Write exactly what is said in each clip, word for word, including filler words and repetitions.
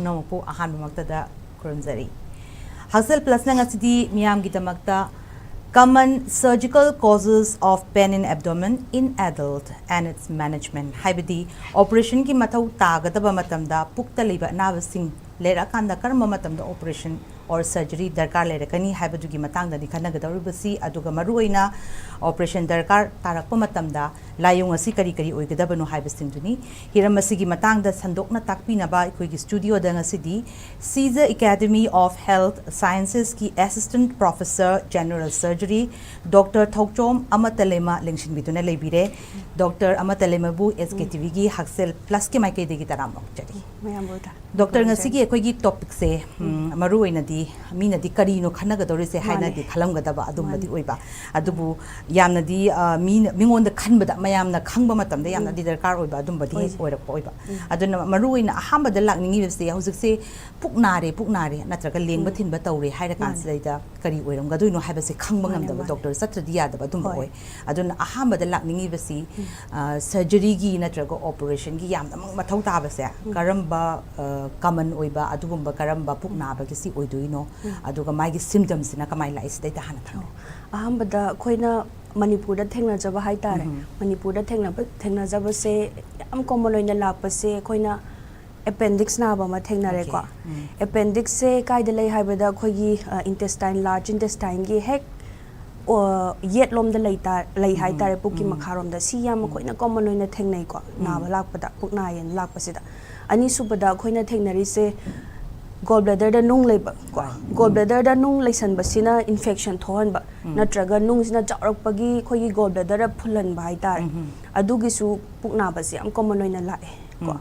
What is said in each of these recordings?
ꯄꯨꯝꯅꯃꯛꯄꯨ ꯑꯍꯥꯟꯕꯃꯛꯇꯗ ꯈꯨꯔꯨꯝꯖꯔꯤ꯫ ꯍꯛꯁꯦꯜ ꯄ꯭ꯂꯁꯅ ꯉꯁꯤꯗꯤ ꯃꯤꯌꯥꯝꯒꯤꯗꯃꯛꯇ Common Surgical Causes of Pain in Abdomen in Adult and Its Management, ꯍꯥꯏꯕꯗꯤ ꯑꯣꯄꯔꯦꯁꯟꯒꯤ ꯃꯊꯧ ꯇꯥꯒꯗꯕ ꯃꯇꯝꯗ ꯄꯨꯛꯇ ꯂꯩꯕ ꯑꯅꯥꯕꯁꯤꯡ ꯂꯩꯔꯛꯑꯀꯥꯟꯗ ꯀꯔꯝꯕ ꯃꯇꯝꯗ ꯑꯣꯄꯔꯦꯁꯟ or surgery ꯗꯔꯀꯥꯔ ꯂꯩꯔꯛꯀꯅꯤ ꯍꯥꯏꯕꯗꯨꯒꯤ ꯃꯇꯥꯡꯗꯅꯤ ꯈꯟꯅꯒꯗꯧꯔꯤꯕꯁꯤ꯫ ꯑꯗꯨꯒ ꯃꯔꯨꯑꯣꯏꯅ ꯑꯣꯄꯔꯦꯁꯟ ꯗꯔꯀꯥꯔ ꯇꯥꯔꯛꯄ ꯃꯇꯝꯗ ꯂꯥꯏꯑꯣꯡ ꯑꯁꯤ ꯀꯔꯤ ꯀꯔꯤ ꯑꯣꯏꯒꯗꯕꯅꯣ ꯍꯥꯏꯕꯁꯤꯡꯗꯨꯅꯤ꯫ ꯍꯤꯔꯝ ꯑꯁꯤꯒꯤ ꯃꯇꯥꯡꯗ ꯁꯟꯗꯣꯛꯅ ꯇꯥꯛꯄꯤꯅꯕ ꯑꯩꯈꯣꯏꯒꯤ ꯁ꯭ꯇꯨꯗꯤꯑꯣꯗ ꯉꯁꯤꯗꯤ Caesar Academy of Health Sciences ꯀꯤ Assistant Professor General Surgery Doctor Thouchom Amatleima ꯂꯦꯡꯁꯤꯟꯕꯤꯗꯨꯅ ꯂꯩꯕꯤꯔꯦ꯫ ꯗꯣꯛꯇꯔ ꯑꯃꯇꯂꯩꯃꯕꯨ ꯑꯦꯁ ꯀꯦ ꯇꯤ ꯚꯤꯒꯤ ꯍꯛꯁꯦꯜ ꯄ꯭ꯂꯁꯀꯤ ꯃꯥꯏꯀꯩꯗꯒꯤ ꯇꯔꯥꯝꯅ ꯑꯣꯛꯆꯔꯤ꯫ ꯃꯌꯥꯝꯕꯨ ꯊꯥ- ꯗꯣꯛꯇꯔ, ꯈꯨꯔꯨꯝꯖꯔꯤ꯫ ꯉꯁꯤꯒꯤ ꯑꯩꯈꯣꯏꯒꯤ ꯇꯣꯄꯤꯛꯁꯦ, ꯎꯝ, ꯃꯔꯨꯑꯣꯏꯅꯗꯤ ꯃꯤꯅꯗꯤ ꯀꯔꯤꯅꯣ ꯈꯟꯅꯒꯗꯧꯔꯤꯁꯦ ꯃꯥꯅꯦ꯫ ꯍꯥꯏꯅꯗꯤ ꯈꯜꯂꯝꯒꯗꯕ ꯑꯗꯨꯝꯕꯗꯤ ꯃꯥꯅꯦ꯫ ꯑꯣꯏꯕ꯫ ꯑꯗꯨꯕꯨ ꯌꯥꯝꯅꯗꯤ, ꯑ, ꯃꯤꯅ, ꯃꯤꯉꯣꯟꯗ ꯈꯟꯕꯗ ꯃꯌꯥꯝꯅ ꯈꯪꯕ ꯃꯇꯝꯗ ꯌꯥꯝꯅꯗꯤ ꯎꯝ꯫ ꯗꯔꯀꯥꯔ ꯑꯣꯏꯕ ꯑꯗꯨꯝꯕꯗꯤ ꯍꯦꯛ ꯑꯣꯏꯁꯦ꯫ ꯑꯣꯏꯔꯛꯄ ꯑꯣꯏꯕ꯫ ꯎꯝ꯫ ꯑꯗꯨꯅ ꯃꯔꯨꯑꯣꯏꯅ ꯑꯍꯥꯟꯕꯗ ꯂꯥꯛꯅꯤꯡꯉꯤꯕꯁꯦ ꯍꯧꯖꯤꯛꯁꯦ ꯄꯨꯛ ꯅꯥꯔꯦ, ꯄꯨꯛ ꯅꯥꯔꯦ, ꯅꯠꯇ꯭ꯔꯒ ꯂꯦꯡꯕ ꯎꯝ꯫ ꯊꯤꯟꯕ ꯇꯧꯔꯦ ꯍꯥꯏꯔ ꯃꯥꯅꯦ꯫ ꯀꯥꯟꯁꯤꯗꯩꯗ ꯀꯔꯤ ꯑꯣꯏꯔꯝꯒꯗꯣꯏꯅꯣ ꯍꯥꯏꯕꯁꯦ ꯈꯪꯕ ꯃꯥꯅꯦ, ꯉꯝꯗꯕ, ꯃꯥꯅꯦ꯫ ꯗꯣꯛꯇꯔ ꯆꯠꯇ꯭ꯔꯗꯤ ꯌꯥꯗꯕ ꯑꯗꯨꯝꯕ ꯍꯣꯏ꯫ ꯑꯣꯏ꯫ ꯑꯗꯨꯅ ꯑꯍꯥꯟꯕꯗ ꯂꯥꯛꯅꯤꯡꯉꯤꯕꯁꯤ, ꯎꯝ꯫ ꯑ, ꯁꯔꯖꯔꯤꯒꯤ ꯅꯠꯇ꯭ꯔꯒ ꯑꯣꯄꯔꯦꯁꯟꯒꯤ ꯌꯥꯝꯅꯃꯛ ꯃꯊꯧ ꯇꯥꯕꯁꯦ ꯎꯝ꯫ ꯀꯔꯝꯕ, ꯑ, ꯀꯃꯟ ꯑꯣꯏꯕ ꯑꯗꯨꯒꯨꯝꯕ ꯀꯔꯝꯕ ꯄꯨꯛ ꯎꯝ꯫ ꯅꯥꯕꯒꯤꯁꯤ ꯑꯣꯏꯗꯣꯏꯅꯣ? ꯎꯝ꯫ ꯑꯗꯨꯒ ꯃꯥꯒꯤ ꯁꯤꯝꯇꯝꯁꯤꯅ ꯀꯃꯥꯏꯅ ꯂꯥꯛꯏ? ꯁꯤꯗꯩꯗ ꯍꯥꯟꯅ ꯊꯝꯕꯤꯌꯨ꯫ ꯑꯍꯥꯟꯕꯗ ꯑꯩꯈꯣꯏꯅ ꯃꯅꯤꯄꯨꯔꯗ ꯊꯦꯡꯅꯖꯕ ꯍꯥꯏꯇꯥꯔꯦ꯫ ꯎꯝ꯫ ꯃꯅꯤꯄꯨꯔꯗ ꯊꯦꯡꯅꯕ, ꯊꯦꯡꯅꯖꯕꯁꯦ ꯌꯥꯝ ꯀꯣꯃꯟ ꯑꯣꯏꯅ ꯂꯥꯛꯄꯁꯦ ꯑꯩꯈꯣꯏꯅ ꯑꯦꯄꯦꯟꯗꯤꯛꯁ ꯅꯥꯕ ꯑꯃ ꯊꯦꯡꯅꯔꯦꯀꯣ꯫ ꯑꯣꯀꯦ꯫ ꯎꯝ꯫ ꯑꯦꯄꯦꯟꯗꯤꯛꯁꯁꯦ ꯀꯥꯏꯗ ꯂꯩ ꯍꯥꯏꯕꯗ ꯑꯩꯈꯣꯏꯒꯤ, ꯑ, ꯏꯟꯇꯦꯁꯇꯥꯏꯟ, ꯂꯥꯔꯖ ꯏꯟꯇꯦꯁꯇꯥꯏꯟꯒꯤ ꯍꯦꯛ, ꯑ, ꯌꯦꯠꯂꯣꯝꯗ ꯂꯩ ꯇꯥ-, ꯂꯩ ꯎꯝ, ꯍꯥꯏꯇꯥꯔꯦ, ꯄꯨꯛꯀꯤ ꯎꯝ꯫ ꯃꯈꯥꯔꯣꯝꯗ꯫ ꯁꯤ ꯌꯥꯝ ꯎꯝ꯫ ꯑꯩꯈꯣꯏꯅ ꯀꯣꯃꯟ ꯑꯣꯏꯅ ꯊꯦꯡꯅꯩꯀꯣ, ꯎꯝ꯫ ꯅꯥꯕ ꯂꯥꯛꯄꯗ, ꯄꯨꯛ ꯅꯥꯏꯌꯦꯅ ꯂꯥꯛꯄꯁꯤꯗ꯫ ꯑꯅꯤꯁꯨꯕꯗ ꯑꯩꯈꯣꯏꯅ ꯊꯦꯡꯅꯔꯤꯁꯦ ꯒꯣꯜ ꯕ꯭ꯂꯦꯗꯔꯗ ꯅꯨꯡ ꯂꯩꯕ ꯀꯣ꯫ ꯍꯣꯏ꯫ ꯒꯣꯜ ꯎꯝ꯫ ꯕ꯭ꯂꯦꯗꯔꯗ ꯅꯨꯡ ꯂꯩꯁꯟꯕꯁꯤꯅ ꯏꯟꯐꯦꯛꯁꯟ ꯊꯣꯛꯍꯟꯕ, ꯎꯝ꯫ ꯅꯠꯇ꯭ꯔꯒ ꯅꯨꯡꯁꯤꯅ ꯆꯥꯎꯔꯛꯄꯒꯤ ꯑꯩꯈꯣꯏꯒꯤ ꯒꯣꯜ ꯕ꯭ꯂꯦꯗꯔꯗ ꯐꯨꯜꯍꯟꯕ ꯍꯥꯏꯇꯥꯔꯦ꯫ ꯎꯝ꯫ ꯑꯗꯨꯒꯤꯁꯨ ꯄꯨꯛ ꯅꯥꯕꯁꯦ ꯌꯥꯝ ꯀꯣꯃꯟ ꯑꯣꯏꯅ ꯂꯥꯛꯑꯦ ꯀꯣ꯫ ꯎꯝ꯫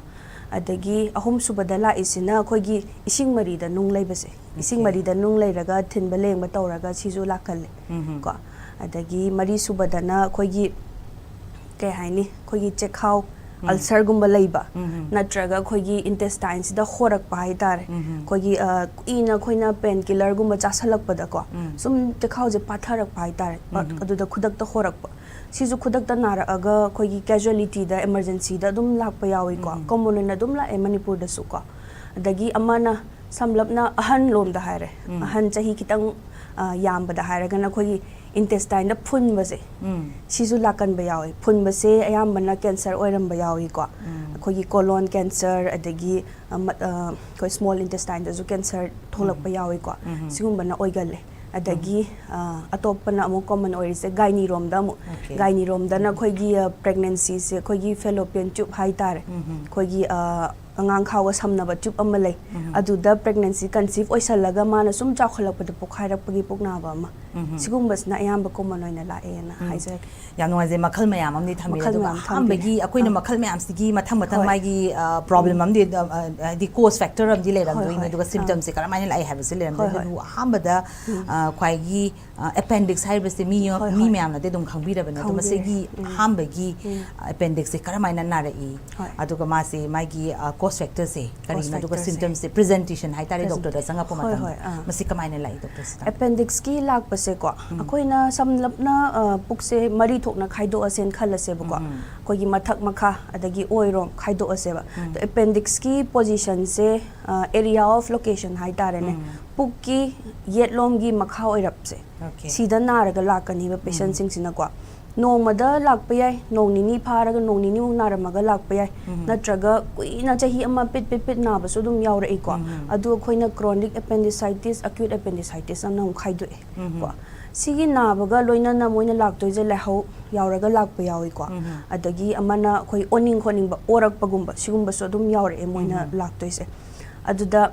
ꯑꯗꯒꯤ ꯑꯍꯨꯝꯁꯨꯕꯗ ꯂꯥꯛꯏꯁꯤꯅ ꯑꯩꯈꯣꯏꯒꯤ ꯏꯁꯤꯡ ꯃꯔꯤꯗ ꯅꯨꯡ ꯂꯩꯕꯁꯦ꯫ ꯏꯁꯤꯡ ꯑꯣꯀꯦ꯫ ꯃꯔꯤꯗ ꯅꯨꯡ ꯂꯩꯔꯒ ꯊꯤꯟꯕ ꯂꯦꯡꯕ ꯇꯧꯔꯒ ꯁꯤꯁꯨ ꯂꯥꯛꯀꯜꯂꯦ ꯎꯝ꯫ ꯀꯣ꯫ ꯑꯗꯒꯤ ꯃꯔꯤꯁꯨꯕꯗꯅ ꯑꯩꯈꯣꯏꯒꯤ, ꯀꯩ ꯍꯥꯏꯅꯤ, ꯑꯩꯈꯣꯏꯒꯤ ꯆꯦꯈꯥꯎ ꯎꯝ꯫ ꯑꯜꯁꯔꯒꯨꯝꯕ ꯂꯩꯕ, ꯎꯝ꯫ ꯅꯠꯇ꯭ꯔꯒ ꯑꯩꯈꯣꯏꯒꯤ ꯏꯟꯇꯦꯁꯇꯥꯏꯟꯁꯤꯗ ꯍꯣꯔꯛꯄ ꯍꯥꯏꯇꯥꯔꯦ꯫ ꯎꯝ꯫ ꯑꯩꯈꯣꯏꯒꯤ, ꯑ, ꯀꯨꯏꯅ ꯑꯩꯈꯣꯏꯅ ꯄꯦꯟ ꯀꯤꯂꯔꯒꯨꯝꯕ ꯆꯥꯁꯜꯂꯛꯄꯗꯀꯣ, ꯎꯝ꯫ ꯁꯨꯝ ꯆꯦꯈꯥꯎꯁꯦ ꯄꯥꯊꯔꯛꯄ ꯍꯥꯏꯇꯥꯔꯦ꯫ ꯎꯝ꯫ ꯑꯗꯨꯗ ꯈꯨꯗꯛꯇ ꯍꯣꯔꯛꯄ꯫ ꯁꯤꯁꯨ ꯈꯨꯗꯛꯇ ꯅꯥꯔꯛꯑꯒ ꯑꯩꯈꯣꯏꯒꯤ ꯀꯦꯖꯨꯋꯦꯂꯤꯇꯤꯗ, ꯏꯃꯔꯖꯦꯟꯁꯤꯗ ꯑꯗꯨꯝ ꯂꯥꯛꯄ ꯌꯥꯎꯏꯀꯣ꯫ ꯎꯝ꯫ ꯀꯣꯃꯟ ꯑꯣꯏꯅ ꯑꯗꯨꯝ ꯂꯥꯛꯑꯦ ꯃꯅꯤꯄꯨꯔꯗꯁꯨꯀꯣ꯫ ꯑꯗꯒꯤ ꯑꯃꯅ ꯁꯝꯂꯞꯅ ꯑꯍꯟ ꯂꯣꯝꯗ ꯍꯥꯏꯔꯦ, ꯑꯍꯟ ꯆꯍꯤ ꯈꯤꯇꯪ ꯑ, ꯌꯥꯝꯕꯗ ꯍꯥꯏꯔꯒꯅ ꯑꯩꯈꯣꯏꯒꯤ intestineꯗ ꯐꯨꯟꯕꯁꯦ, ꯁꯤꯁꯨ ꯂꯥꯛꯀꯟꯕ ꯌꯥꯎꯋꯤ꯫ ꯐꯨꯟꯕꯁꯦ ꯑꯌꯥꯝꯕꯅ cancer ꯑꯣꯏꯔꯝꯕ ꯌꯥꯎꯏꯀꯣ꯫ ꯑꯩꯈꯣꯏꯒꯤ colon cancer, ꯑꯗꯒꯤ ꯑ, ꯃ-, ꯑ, ꯑꯩꯈꯣꯏ small intestineꯗꯁꯨ cancer ꯊꯣꯛꯂꯛꯄ ꯌꯥꯎꯏꯀꯣ꯫ ꯁꯤꯒꯨꯝꯕꯅ ꯑꯣꯏꯒꯜꯂꯦ꯫ ꯑꯗꯒꯤ ꯑ, ꯑꯇꯣꯞꯄꯅ ꯑꯃꯨꯛ common ꯑꯣꯏꯔꯤꯁꯦ gynaeꯔꯣꯝꯗ ꯑꯃꯨꯛ꯫ Okay. Gynaeꯔꯣꯝꯗꯅ ꯑꯩꯈꯣꯏꯒꯤ ꯑ, pregnancyꯁꯦ ꯑꯩꯈꯣꯏꯒꯤ fallopian tube ꯍꯥꯏꯇꯥꯔꯦ, ꯑꯩꯈꯣꯏꯒꯤ ꯑ, ꯑꯉꯥꯡ ꯈꯥꯎꯒ ꯁꯝꯅꯕ tube ꯑꯃ ꯂꯩ꯫ ꯑꯗꯨꯗ pregnancy conceive ꯑꯣꯏꯁꯜꯂꯒ ꯃꯥꯅ ꯁꯨꯝ ꯆꯥꯎꯈꯠꯂꯛꯄꯗ ꯄꯣꯛꯈꯥꯏꯔꯛꯄꯒꯤ ꯄꯨꯛ ꯅꯥꯕ ꯑꯃ꯫ ꯁꯤꯒꯨꯝꯕꯁꯤꯅ ꯑꯌꯥꯝꯕ common ꯑꯣꯏꯅ ꯂꯥꯛꯑꯦꯅ ꯍꯥꯏꯖꯔꯒꯦ꯫ ꯌꯥꯝ ꯅꯨꯡꯉꯥꯏꯖꯩ꯫ ꯃꯈꯜ ꯃꯌꯥꯝ ꯑꯃꯗꯤ ꯊꯝꯕꯤꯔꯦ꯫ ꯃꯈꯜ ꯑꯗꯨꯒ ꯃꯌꯥꯝ ꯑꯍꯥꯟꯕꯒꯤ ꯊꯝꯕꯤꯔꯦ꯫ ꯑꯩꯈꯣꯏꯅ ꯑꯥ꯫ ꯃꯈꯜ ꯃꯌꯥꯝꯁꯤꯒꯤ ꯃꯊꯪ ꯃꯊꯪ ꯍꯣꯏ꯫ ꯃꯥꯒꯤ ꯑ, ꯑ, ꯍꯥꯏꯗꯤ cause factor ꯑꯃꯗꯤ ꯂꯩꯔꯝꯗꯣꯏꯅꯤ꯫ ꯍꯣꯏ, ꯍꯣꯏ꯫ ꯑꯗꯨꯒ ꯑꯥ꯫ symptomꯁꯦ ꯀꯔꯝꯍꯥꯏꯅ ꯂꯥꯛꯑꯦ ꯍꯥꯏꯕꯁꯤ ꯂꯩꯔꯝꯗꯣꯏꯅꯤ꯫ ꯍꯣꯏ, ꯍꯣꯏ꯫ ꯑꯗꯨꯕꯨ ꯑꯍꯥꯟꯕꯗ ꯑ, ꯈ꯭ꯋꯥꯏꯒꯤ ꯑ, appendix ꯍꯥꯏꯔꯤꯕꯁꯦ ꯃꯤ ꯍꯣꯏ, ꯃꯤ ꯍꯣꯏ꯫ ꯃꯌꯥꯝꯅꯗꯤ ꯑꯗꯨꯝ ꯈꯪꯕꯤꯔꯕꯅꯤ꯫ ꯑꯗꯣ ꯈꯪꯕꯤꯔꯦ꯫ ꯃꯁꯤꯒꯤ ꯎꯝ꯫ ꯑꯍꯥꯟꯕꯒꯤ ꯎꯝ꯫ appendixꯁꯦ ꯀꯔꯝꯍꯥꯏꯅ ꯅꯥꯔꯛꯏ? ꯍꯣꯏ꯫ ꯑꯗꯨꯒ ꯃꯥꯁꯦ ꯃꯥꯒꯤ ꯑ, cause factorꯁꯦ ꯀꯔꯤꯅꯣ? Cause ꯑꯗꯨꯒ factorꯁꯦ꯫ symptomꯁꯦ, presentation ꯍꯥꯏꯇꯥꯔꯦ, Present-, doctorꯗ ꯆꯪꯉꯛꯄ ꯍꯣꯏ, ꯃꯇꯝꯗ ꯍꯣꯏ, ꯑꯥ꯫ ꯃꯁꯤ ꯀꯃꯥꯏꯅ ꯂꯥꯛꯏ, doctorꯁꯤꯗ? Appendixꯀꯤ ꯂꯥꯛꯄꯁꯦꯀꯣ, ꯑꯩꯈꯣꯏꯅ ꯁꯝꯂꯞꯅ ꯑ, ꯄꯨꯛꯁꯦ ꯃꯔꯤ ꯊꯣꯛꯅ ꯈꯥꯏꯗꯣꯛꯑꯁꯦꯅ ꯈꯜꯂꯁꯦꯕꯀꯣ꯫ ꯑꯩꯈꯣꯏꯒꯤ ꯃꯊꯛ ꯃꯈꯥ ꯑꯗꯒꯤ ꯑꯣꯏꯔꯣꯝ ꯈꯥꯏꯗꯣꯛꯑꯁꯦꯕ꯫ ꯑꯗꯣ appendixꯀꯤ positionꯁꯦ ꯑ, area of location ꯍꯥꯏꯇꯥꯔꯦꯅꯦ꯫ ꯄꯨꯛꯀꯤ ꯌꯦꯠꯂꯣꯝꯒꯤ ꯃꯈꯥ ꯑꯣꯏꯔꯞꯁꯦ꯫ Okay. ꯁꯤꯗ ꯅꯥꯔꯒ ꯂꯥꯛꯀꯅꯤꯕ patientꯁꯤꯡꯁꯤꯅꯀꯣ꯫ ꯅꯣꯡꯃꯗ ꯂꯥꯛꯄ ꯌꯥꯏ, ꯅꯣꯡ ꯅꯤꯅꯤ ꯐꯥꯔꯒ ꯅꯣꯡ ꯅꯤꯅꯤꯃꯨꯛ ꯅꯥꯔꯝꯃꯒ ꯂꯥꯛꯄ ꯌꯥꯏ, ꯅꯠꯇ꯭ꯔꯒ ꯀꯨꯏꯅ ꯆꯍꯤ ꯑꯃ ꯄꯤꯠ ꯄꯤꯠ ꯄꯤꯠ ꯅꯥꯕꯁꯨ ꯑꯗꯨꯝ ꯌꯥꯎꯔꯛꯏꯀꯣ꯫ ꯑꯗꯨ ꯑꯩꯈꯣꯏꯅ chronic appendicitis, acute appendicitis ꯑꯅ ꯑꯃꯨꯛ ꯈꯥꯏꯗꯣꯛꯑꯦ ꯀꯣ꯫ ꯁꯤꯒꯤ ꯅꯥꯕꯒ ꯂꯣꯏꯅꯅ ꯃꯣꯏꯅ ꯂꯥꯛꯇꯣꯏꯁꯦ ꯂꯥꯏꯍꯧ ꯌꯥꯎꯔꯒ ꯂꯥꯛꯄ ꯌꯥꯎꯏꯀꯣ꯫ ꯑꯗꯒꯤ ꯑꯃꯅ ꯑꯩꯈꯣꯏ ꯑꯣꯅꯤꯡ ꯈꯣꯠꯅꯤꯡꯕ, ꯑꯣꯔꯛꯄꯒꯨꯝꯕ, ꯁꯤꯒꯨꯝꯕꯁꯨ ꯑꯗꯨꯝ ꯌꯥꯎꯔꯛꯑꯦ ꯃꯣꯏꯅ ꯂꯥꯛꯇꯣꯏꯁꯦ꯫ ꯑꯗꯨꯗ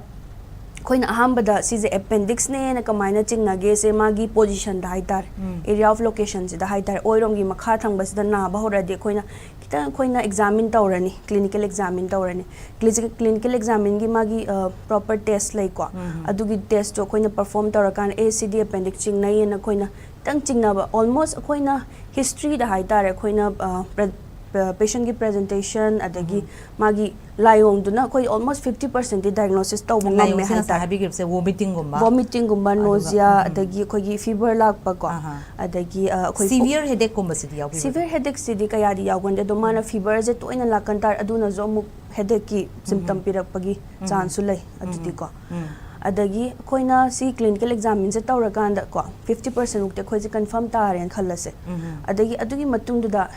ꯑꯩꯈꯣꯏꯅ ꯑꯍꯥꯟꯕꯗ ꯁꯤꯁꯦ appendixꯅꯦꯅ ꯀꯃꯥꯏꯅ ꯆꯤꯡꯅꯒꯦꯁꯦ ꯃꯥꯒꯤ positionꯗ ꯍꯥꯏꯇꯥꯔꯦ, area of locationꯁꯤꯗ ꯍꯥꯏꯇꯥꯔꯦ, ꯑꯣꯏꯔꯣꯝꯒꯤ ꯃꯈꯥ ꯊꯪꯕꯁꯤꯗ ꯅꯥꯕ ꯍꯧꯔꯛꯑꯗꯤ ꯑꯩꯈꯣꯏꯅ ꯈꯤꯇꯪ ꯑꯩꯈꯣꯏꯅ examine ꯇꯧꯔꯅꯤ, clinical examine ꯇꯧꯔꯅꯤ꯫ Clinical, clinical examineꯒꯤ ꯃꯥꯒꯤ ꯑ, proper test ꯂꯩꯀꯣ꯫ ꯑꯗꯨꯒꯤ testꯇꯣ ꯑꯩꯈꯣꯏꯅ perform ꯇꯧꯔꯀꯥꯟꯗ ꯑꯦ ꯁꯤꯗꯤ appendix ꯆꯤꯡꯅꯩꯌꯦꯅ ꯑꯩꯈꯣꯏꯅ ꯈꯤꯇꯪ ꯆꯤꯡꯅꯕ, almost ꯑꯩꯈꯣꯏꯅ historyꯗ ꯍꯥꯏꯇꯥꯔꯦ, ꯑꯩꯈꯣꯏꯅ ꯑ, ꯄ꯭ꯔ-, patientꯀꯤ presentation ꯑꯗꯒꯤ ꯃꯥꯒꯤ ꯂꯥꯏꯑꯣꯡꯗꯨꯅ ꯑꯩꯈꯣꯏ almost fifty percentꯇꯤ diagnosis ꯇꯧꯕ ꯉꯝꯃꯦ ꯂꯥꯏꯑꯣꯡꯁꯦ ꯉꯁꯥꯏ ꯍꯥꯏꯇꯥꯔꯦ꯫ ꯍꯥꯏꯕꯤꯈꯤꯕꯁꯦ vomitingꯒꯨꯝꯕ Vomitingꯒꯨꯝꯕ, ꯑꯗꯨꯒ nausea, ꯎꯝ, ꯎꯝ꯫ ꯑꯗꯒꯤ ꯑꯩꯈꯣꯏꯒꯤ fever ꯂꯥꯛꯄꯀꯣ꯫ ꯑꯍꯥ꯫ ꯑꯗꯒꯤ ꯑ, ꯑꯩꯈꯣꯏ severe headacheꯀꯨꯝꯕꯁꯤꯗꯤ ꯌꯥꯎꯕꯤꯕ꯭ꯔꯥ? Severe headacheꯁꯤꯗꯤ ꯀꯌꯥꯗꯤ ꯌꯥꯎꯒꯟꯗꯦ, ꯑꯗꯣ ꯃꯥꯅ feverꯁꯦ ꯇꯣꯏꯅ ꯂꯥꯛꯀꯟ ꯇꯥꯔ ꯑꯗꯨꯅꯁꯨ ꯑꯃꯨꯛ headacheꯀꯤ symptom ꯄꯤꯔꯛꯄꯒꯤ chanceꯁꯨ ꯂꯩ ꯑꯗꯨꯗꯤꯀꯣ꯫ ꯎꯝ꯫ ꯑꯗꯒꯤ ꯑꯩꯈꯣꯏꯅ ꯁꯤ clinical examineꯁꯦ ꯇꯧꯔꯀꯥꯟꯗ ꯀꯣ, fifty percent ꯃꯨꯛꯇꯤ ꯑꯩꯈꯣꯏꯁꯦ confirm ꯇꯥꯔꯦꯅ ꯈꯜꯂꯁꯦ꯫ ꯎꯝ꯫ ꯑꯗꯒꯤ ꯑꯗꯨꯒꯤ ꯃꯇꯨꯡꯗꯨꯗ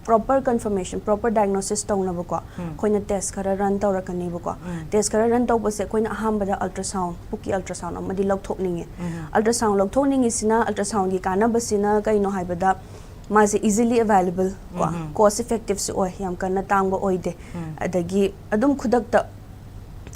proper confirmation, proper diagnosis ꯇꯧꯅꯕꯀꯣ, ꯎꯝ꯫ ꯑꯩꯈꯣꯏꯅ test ꯈꯔ run ꯇꯧꯔꯛꯀꯅꯦꯕꯀꯣ꯫ ꯎꯝ꯫ Test ꯈꯔ run ꯇꯧꯕꯁꯦ ꯑꯩꯈꯣꯏꯅ ꯑꯍꯥꯟꯕꯗ ultrasound, ꯄꯨꯛꯀꯤ ultrasound ꯑꯃꯗꯤ ꯂꯧꯊꯣꯛꯅꯤꯡꯉꯤ꯫ ꯎꯝ꯫ Ultrasound ꯂꯧꯊꯣꯛꯅꯤꯡꯉꯤꯁꯤꯅ, ultrasoundꯒꯤ ꯀꯥꯟꯅꯕꯁꯤꯅ ꯀꯩꯅꯣ ꯍꯥꯏꯕꯗ ꯃꯥꯁꯦ easily available ꯀꯣ, ꯎꯝ꯫ cost effectiveꯁꯨ ꯑꯣꯏ, ꯌꯥꯝ ꯀꯟꯅ ꯇꯥꯡꯕ ꯑꯣꯏꯗꯦ꯫ ꯎꯝ꯫ ꯑꯗꯒꯤ ꯑꯗꯨꯝ ꯈꯨꯗꯛꯇ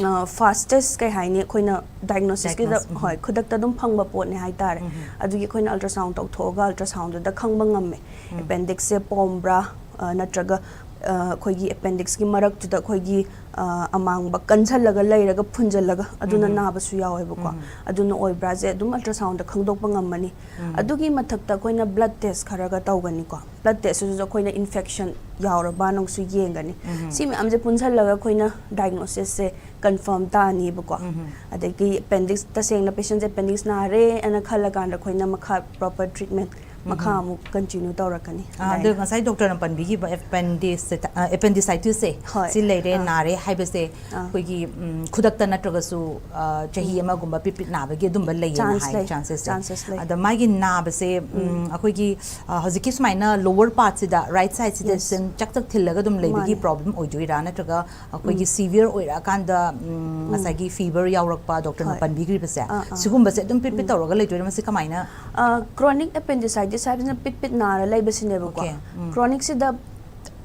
ꯑ, fastest ꯀꯩ ꯍꯥꯏꯅꯤ, ꯑꯩꯈꯣꯏꯅ diagnosisꯀꯤꯗ Diagnose, ꯎꯝ꯫ ꯍꯣꯏ, ꯈꯨꯗꯛꯇ ꯑꯗꯨꯝ ꯐꯪꯕ ꯄꯣꯠꯅꯦ ꯍꯥꯏꯇꯥꯔꯦ꯫ ꯎꯝ꯫ ꯑꯗꯨꯒꯤ ꯑꯩꯈꯣꯏꯅ ultrasound ꯇꯧꯊꯣꯛꯑꯒ ultrasoundꯗꯨꯗ ꯈꯪꯕ ꯉꯝꯃꯦ꯫ ꯎꯝ꯫ Appendixꯁꯦ ꯄꯣꯝꯕ꯭ꯔꯥ, ꯑ, ꯅꯠꯇ꯭ꯔꯒ ꯑ, ꯑꯩꯈꯣꯏꯒꯤ appendixꯀꯤ ꯃꯔꯛꯇꯨꯗ ꯑꯩꯈꯣꯏꯒꯤ ꯑ, ꯑꯃꯥꯡꯕ ꯀꯟꯁꯜꯂꯒ ꯂꯩꯔꯒ ꯐꯨꯟꯖꯜꯂꯒ ꯑꯗꯨꯅ ꯎꯝ꯫ ꯅꯥꯕꯁꯨ ꯌꯥꯎꯋꯦꯕꯀꯣ꯫ ꯎꯝ꯫ ꯑꯗꯨꯅ ꯑꯣꯏꯕ꯭ꯔꯥꯁꯦ ꯑꯗꯨꯝ ultrasoundꯗ ꯈꯪꯗꯣꯛꯄ ꯉꯝꯃꯅꯤ꯫ ꯎꯝ꯫ ꯑꯗꯨꯒꯤ ꯃꯊꯛꯇ ꯑꯩꯈꯣꯏꯅ blood test ꯈꯔꯒ ꯇꯧꯒꯅꯤꯀꯣ꯫ Blood testꯁꯤꯁꯨ ꯑꯩꯈꯣꯏꯅ infection ꯌꯥꯎꯔꯕꯅꯁꯨ ꯌꯦꯡꯒꯅꯤ꯫ ꯎꯝ꯫ ꯁꯤ ꯃꯌꯥꯝꯁꯦ ꯄꯨꯟꯁꯜꯂꯒ ꯑꯩꯈꯣꯏꯅ diagnosisꯁꯦ confirm ꯇꯥꯅꯤꯕꯀꯣ꯫ ꯎꯝ꯫ ꯑꯗꯒꯤ appendix, ꯇꯁꯦꯡꯅ patientꯁꯦ appendix ꯅꯥꯔꯦ ꯑꯅ ꯈꯜꯂꯀꯥꯟꯗ ꯑꯩꯈꯣꯏꯅ ꯃꯈꯥ proper treatment ꯃꯈꯥ ꯑꯃꯨꯛ continue ꯇꯧꯔꯛꯀꯅꯤ꯫ ꯑꯥ, ꯑꯗꯣ ꯉꯁꯥꯏ doctorꯅ ꯄꯟꯕꯤꯈꯤꯕ appendix, ꯑ, appendicitisꯁꯦ ꯍꯣꯏ꯫ ꯁꯤ ꯂꯩꯔꯦ, ꯑꯥ꯫ ꯅꯥꯔꯦ ꯍꯥꯏꯕꯁꯦ ꯑꯥ꯫ ꯑꯩꯈꯣꯏꯒꯤ, ꯎꯝ, ꯈꯨꯗꯛꯇ ꯅꯠꯇ꯭ꯔꯒꯁꯨ, ꯑ, ꯆꯍꯤ ꯑꯃꯒꯨꯝꯕ ꯄꯤꯠ ꯄꯤꯠ ꯅꯥꯕꯒꯤ ꯑꯗꯨꯝꯕ ꯂꯩꯌꯦꯅ Chance ꯍꯥꯏ, ꯂꯩ꯫ chances ꯂꯩ꯫ Chances ꯂꯩ꯫ ꯑꯗ ꯃꯥꯒꯤ ꯅꯥꯕꯁꯦ, ꯎꯝ, ꯑꯩꯈꯣꯏꯒꯤ, ꯑ, ꯍꯧꯖꯤꯛꯀꯤ ꯁꯨꯃꯥꯏꯅ lower partꯁꯤꯗ, right sideꯁꯤꯗ Yes꯫ ꯁꯨꯝ ꯆꯛ ꯆꯛ ꯊꯤꯜꯂꯒ ꯑꯗꯨꯝ ꯂꯩꯕꯒꯤ ꯃꯥꯅꯦ꯫ problem ꯑꯣꯏꯗꯣꯏꯔꯥ, ꯅꯠꯇ꯭ꯔꯒ ꯑꯩꯈꯣꯏꯒꯤ severe ꯑꯣꯏꯔꯛꯑꯀꯥꯟꯗ, ꯎꯝ, ꯉꯁꯥꯏꯒꯤ fever ꯌꯥꯎꯔꯛꯄ doctorꯅ ꯍꯣꯏ꯫ ꯄꯟꯕꯤꯈ꯭ꯔꯤꯕꯁꯦ, ꯑꯥ, ꯑꯥ꯫ ꯁꯤꯒꯨꯝꯕꯁꯦ ꯑꯗꯨꯝ ꯄꯤꯠ ꯄꯤꯠ ꯇꯧꯔꯒ ꯂꯩꯗꯣꯏꯔꯥ? ꯃꯁꯤ ꯀꯃꯥꯏꯅ? ꯑ, chronic appendicitis ꯍꯥꯏꯕꯁꯤꯅ ꯄꯤꯠ ꯄꯤꯠ ꯅꯥꯔ ꯂꯩꯕꯁꯤꯅꯦꯕꯀꯣ꯫ Okay, ꯎꯝ꯫ Chronicꯁꯤꯗ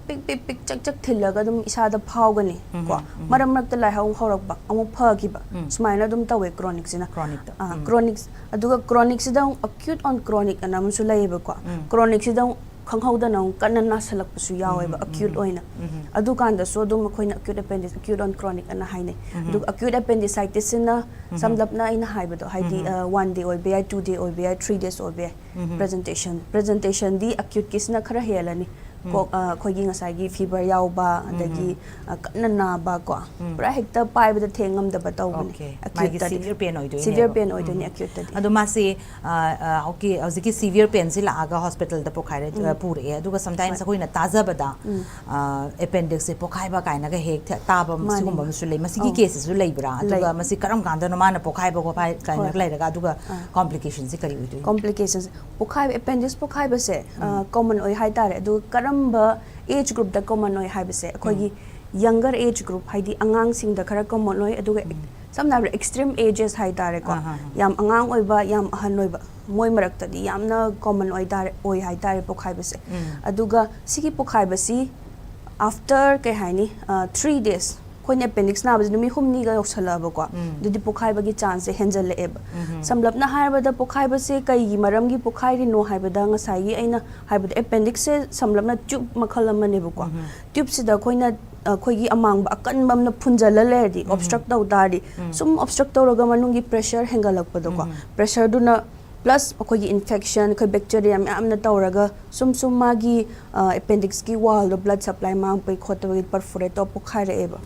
ꯄꯤꯛ ꯄꯤꯛ ꯄꯤꯛ ꯆꯛ ꯆꯛ ꯊꯤꯜꯂꯒ ꯑꯗꯨꯝ ꯏꯁꯥꯗ ꯐꯥꯎꯒꯅꯤ ꯎꯝ, ꯀꯣ꯫ ꯎꯝ꯫ ꯃꯔꯛ ꯃꯔꯛꯇ ꯂꯥꯏꯍꯧ ꯍꯧꯔꯛꯄ, ꯑꯃꯨꯛ ꯐꯈꯤꯕ, ꯎꯝ꯫ ꯁꯨꯃꯥꯏꯅ ꯑꯗꯨꯝ ꯇꯧꯋꯦ chronicꯁꯤꯅ꯫ Chronicꯇ, ꯑ, ꯎꯝ꯫ Chronic, ꯑꯗꯨꯒ chronicꯁꯤꯗ ꯑꯃꯨꯛ acute on chronic ꯑꯅ ꯑꯃꯁꯨ ꯂꯩꯌꯦꯕꯀꯣ꯫ ꯎꯝ꯫ Chronicꯁꯤꯗ ꯑꯃꯨꯛ ꯈꯪꯍꯧꯗꯅ ꯑꯃꯨꯛ ꯀꯟꯅ ꯅꯥꯁꯜꯂꯛꯄꯁꯨ ꯌꯥꯎꯋꯦꯕ, ꯎꯝ, ꯎꯝ, acute ꯎꯝ꯫ ꯑꯣꯏꯅ꯫ ꯎꯝ꯫ ꯑꯗꯨꯀꯥꯟꯗꯁꯨ ꯑꯗꯨꯝ ꯑꯩꯈꯣꯏꯅ acute appendix, acute on chronic ꯑꯅ ꯍꯥꯏꯅꯩ꯫ ꯎꯝ꯫ ꯑꯗꯨꯒ acute appendicitisꯁꯤꯅ ꯎꯝ꯫ ꯁꯝꯂꯞꯅ ꯑꯩꯅ ꯍꯥꯏꯕꯗꯣ, ꯍꯥꯏꯗꯤ, ꯎꯝ꯫ ꯑ, one day ꯑꯣꯏꯕ ꯌꯥꯏ, two day ꯑꯣꯏꯕ ꯌꯥꯏ, three days ꯑꯣꯏꯕ ꯌꯥꯏ꯫ ꯎꯝ꯫ Presentation, presentationꯗꯤ acuteꯀꯤꯁꯤꯅ ꯈꯔ ꯍꯦꯜꯂꯅꯤ꯫ ꯀꯣꯛ ꯑ, ꯑꯩꯈꯣꯏꯒꯤ ꯉꯁꯥꯏꯒꯤ ꯐꯤꯕꯔ ꯌꯥꯎꯕ, ꯑꯗꯒꯤ ꯑ, ꯀꯟꯅ ꯅꯥꯕ ꯀꯣ, ꯄꯨꯔꯥ ꯍꯦꯛꯇ ꯄꯥꯏꯕꯗ ꯊꯦꯡꯉꯝꯗꯕ ꯇꯧꯕꯅꯦ꯫ Okay. ꯃꯥꯒꯤ Acute ꯇꯗꯤ꯫ Severe pain ꯑꯣꯏꯗꯣꯏꯅꯦꯕ꯫ Severe pain ꯑꯣꯏꯗꯣꯏꯅꯦ, acute ꯇꯗꯤ꯫ ꯑꯗꯣ ꯃꯥꯁꯤ ꯑ, ꯑ, ꯍꯧꯖꯤꯛꯀꯤ ꯍꯧꯖꯤꯛꯀꯤ severe pain ꯁꯤ ꯂꯥꯛꯑꯒ ꯍꯣꯁꯄꯤꯇꯥꯜꯗ ꯄꯣꯛꯈꯥꯏꯔꯦ, ꯑ, ꯄꯨꯔꯛꯑꯦ, ꯑꯗꯨꯒ sometimes ꯑꯩꯈꯣꯏꯅ ꯇꯥꯖꯕꯗ ꯑꯦꯄꯦꯟꯗꯤꯛꯁꯁꯦ ꯄꯣꯛꯈꯥꯏꯕ ꯀꯥꯏꯅꯒ ꯍꯦꯛ ꯊꯦ- ꯇꯥꯕ, ꯃꯥꯅꯦ, ꯁꯤꯒꯨꯝꯕ ꯃꯥꯅꯦ꯫ ꯑꯃꯁꯨ ꯂꯩ꯫ ꯃꯁꯤꯒꯤ ꯑꯧ꯫ case ꯁꯤꯁꯨ ꯂꯩꯕ꯭ꯔꯥ? ꯑꯗꯨꯒ ꯂꯩ꯫ ꯃꯁꯤ ꯀꯔꯝ ꯀꯥꯟꯗꯅꯣ ꯃꯥꯅ ꯄꯣꯛꯈꯥꯏꯕ ꯈꯣꯠꯄ ꯀꯥꯏꯅꯒ ꯍꯣꯏ꯫ ꯂꯩꯔꯒ, ꯑꯗꯨꯒ complication ꯁꯤ ꯀꯔꯤ ꯑꯣꯏꯗꯣꯏꯅꯣ? Complications, ꯄꯣꯛꯈꯥꯏꯕ, appendix ꯄꯣꯛꯈꯥꯏꯕꯁꯦ ꯀꯣꯃꯟ ꯑꯣꯏ ꯍꯥꯏꯇꯥꯔꯦ꯫ ꯑꯗꯨ ꯀꯔꯝꯕ age group ꯇ ꯀꯣꯃꯟ ꯑꯣꯏ ꯍꯥꯏꯕꯁꯦ, ꯑꯩꯈꯣꯏꯒꯤ younger age group, ꯍꯥꯏꯗꯤ ꯑꯉꯥꯡꯁꯤꯡꯗ ꯈꯔ ꯀꯣꯃꯟ ꯑꯣꯏ, ꯑꯗꯨꯒ ꯁꯝꯅ ꯍꯥꯏꯔꯕꯗ extreme ages ꯍꯥꯏꯇꯥꯔꯦꯀꯣ, ꯑꯥ, ꯍꯥ, ꯍꯥ꯫ ꯌꯥꯝ ꯑꯉꯥꯡ ꯑꯣꯏꯕ, ꯌꯥꯝ ꯑꯍꯟ ꯑꯣꯏꯕ, ꯃꯣꯏ ꯃꯔꯛꯇꯗꯤ ꯌꯥꯝꯅ ꯀꯣꯃꯟ ꯑꯣꯏꯇꯥꯔꯦ, ꯑꯣꯏ ꯍꯥꯏꯇꯥꯔꯦ ꯄꯣꯛꯈꯥꯏꯕꯁꯦ꯫ ꯑꯗꯨꯒ ꯁꯤꯒꯤ ꯄꯣꯛꯈꯥꯏꯕꯁꯤ after, ꯀꯩ ꯍꯥꯏꯅꯤ, three days, ꯑꯩꯈꯣꯏꯅ appendix ꯅꯥꯕꯁꯦ ꯅꯨꯃꯤꯠ ꯍꯨꯝꯅꯤꯒ ꯌꯧꯁꯜꯂꯛꯑꯕꯀꯣ, ꯑꯗꯨꯗꯤ ꯄꯣꯛꯈꯥꯏꯕꯒꯤ chance ꯁꯦ ꯍꯦꯟꯖꯜꯂꯛꯑꯦꯕ꯫ ꯁꯝꯂꯞꯅ ꯍꯥꯏꯔꯕꯗ ꯄꯣꯛꯈꯥꯏꯕꯁꯦ ꯀꯩꯒꯤ ꯃꯔꯝꯒꯤ ꯄꯣꯛꯈꯥꯏꯔꯤꯅꯣ ꯍꯥꯏꯕꯗ, ꯉꯁꯥꯏꯒꯤ ꯑꯩꯅ ꯍꯥꯏꯕꯗꯣ, appendix ꯁꯦ ꯁꯝꯂꯞꯅ tube ꯃꯈꯜ ꯑꯃꯅꯦꯕꯀꯣ꯫ Tube ꯁꯤꯗ ꯑꯩꯈꯣꯏꯅ, ꯑꯩꯈꯣꯏꯒꯤ ꯑꯃꯥꯡꯕ ꯑꯀꯟꯕ ꯑꯃꯅ ꯐꯨꯟꯖꯜꯂ ꯂꯩꯔꯗꯤ, obstruct ꯇꯧ ꯇꯥꯔꯗꯤ, ꯁꯨꯝ obstruct ꯇꯧꯔꯒ ꯃꯅꯨꯡꯒꯤ pressure ꯍꯦꯟꯒꯠꯂꯛꯄꯗꯣꯀꯣ, pressure ꯗꯨꯅ plus ꯑꯩꯈꯣꯏꯒꯤ infection, ꯑꯩꯈꯣꯏ bacteria ꯃꯌꯥꯝꯅ ꯇꯧꯔꯒ ꯁꯨꯝ ꯁꯨꯝ ꯃꯥꯒꯤ appendix ꯀꯤ wall ꯗꯣ blood supply ꯃꯥꯡꯕꯒꯤ ꯈꯣꯠꯇꯕꯒꯤ perforate ꯇꯧꯔ ꯄꯣꯛꯈꯥꯏꯔꯛꯑꯦꯕ꯫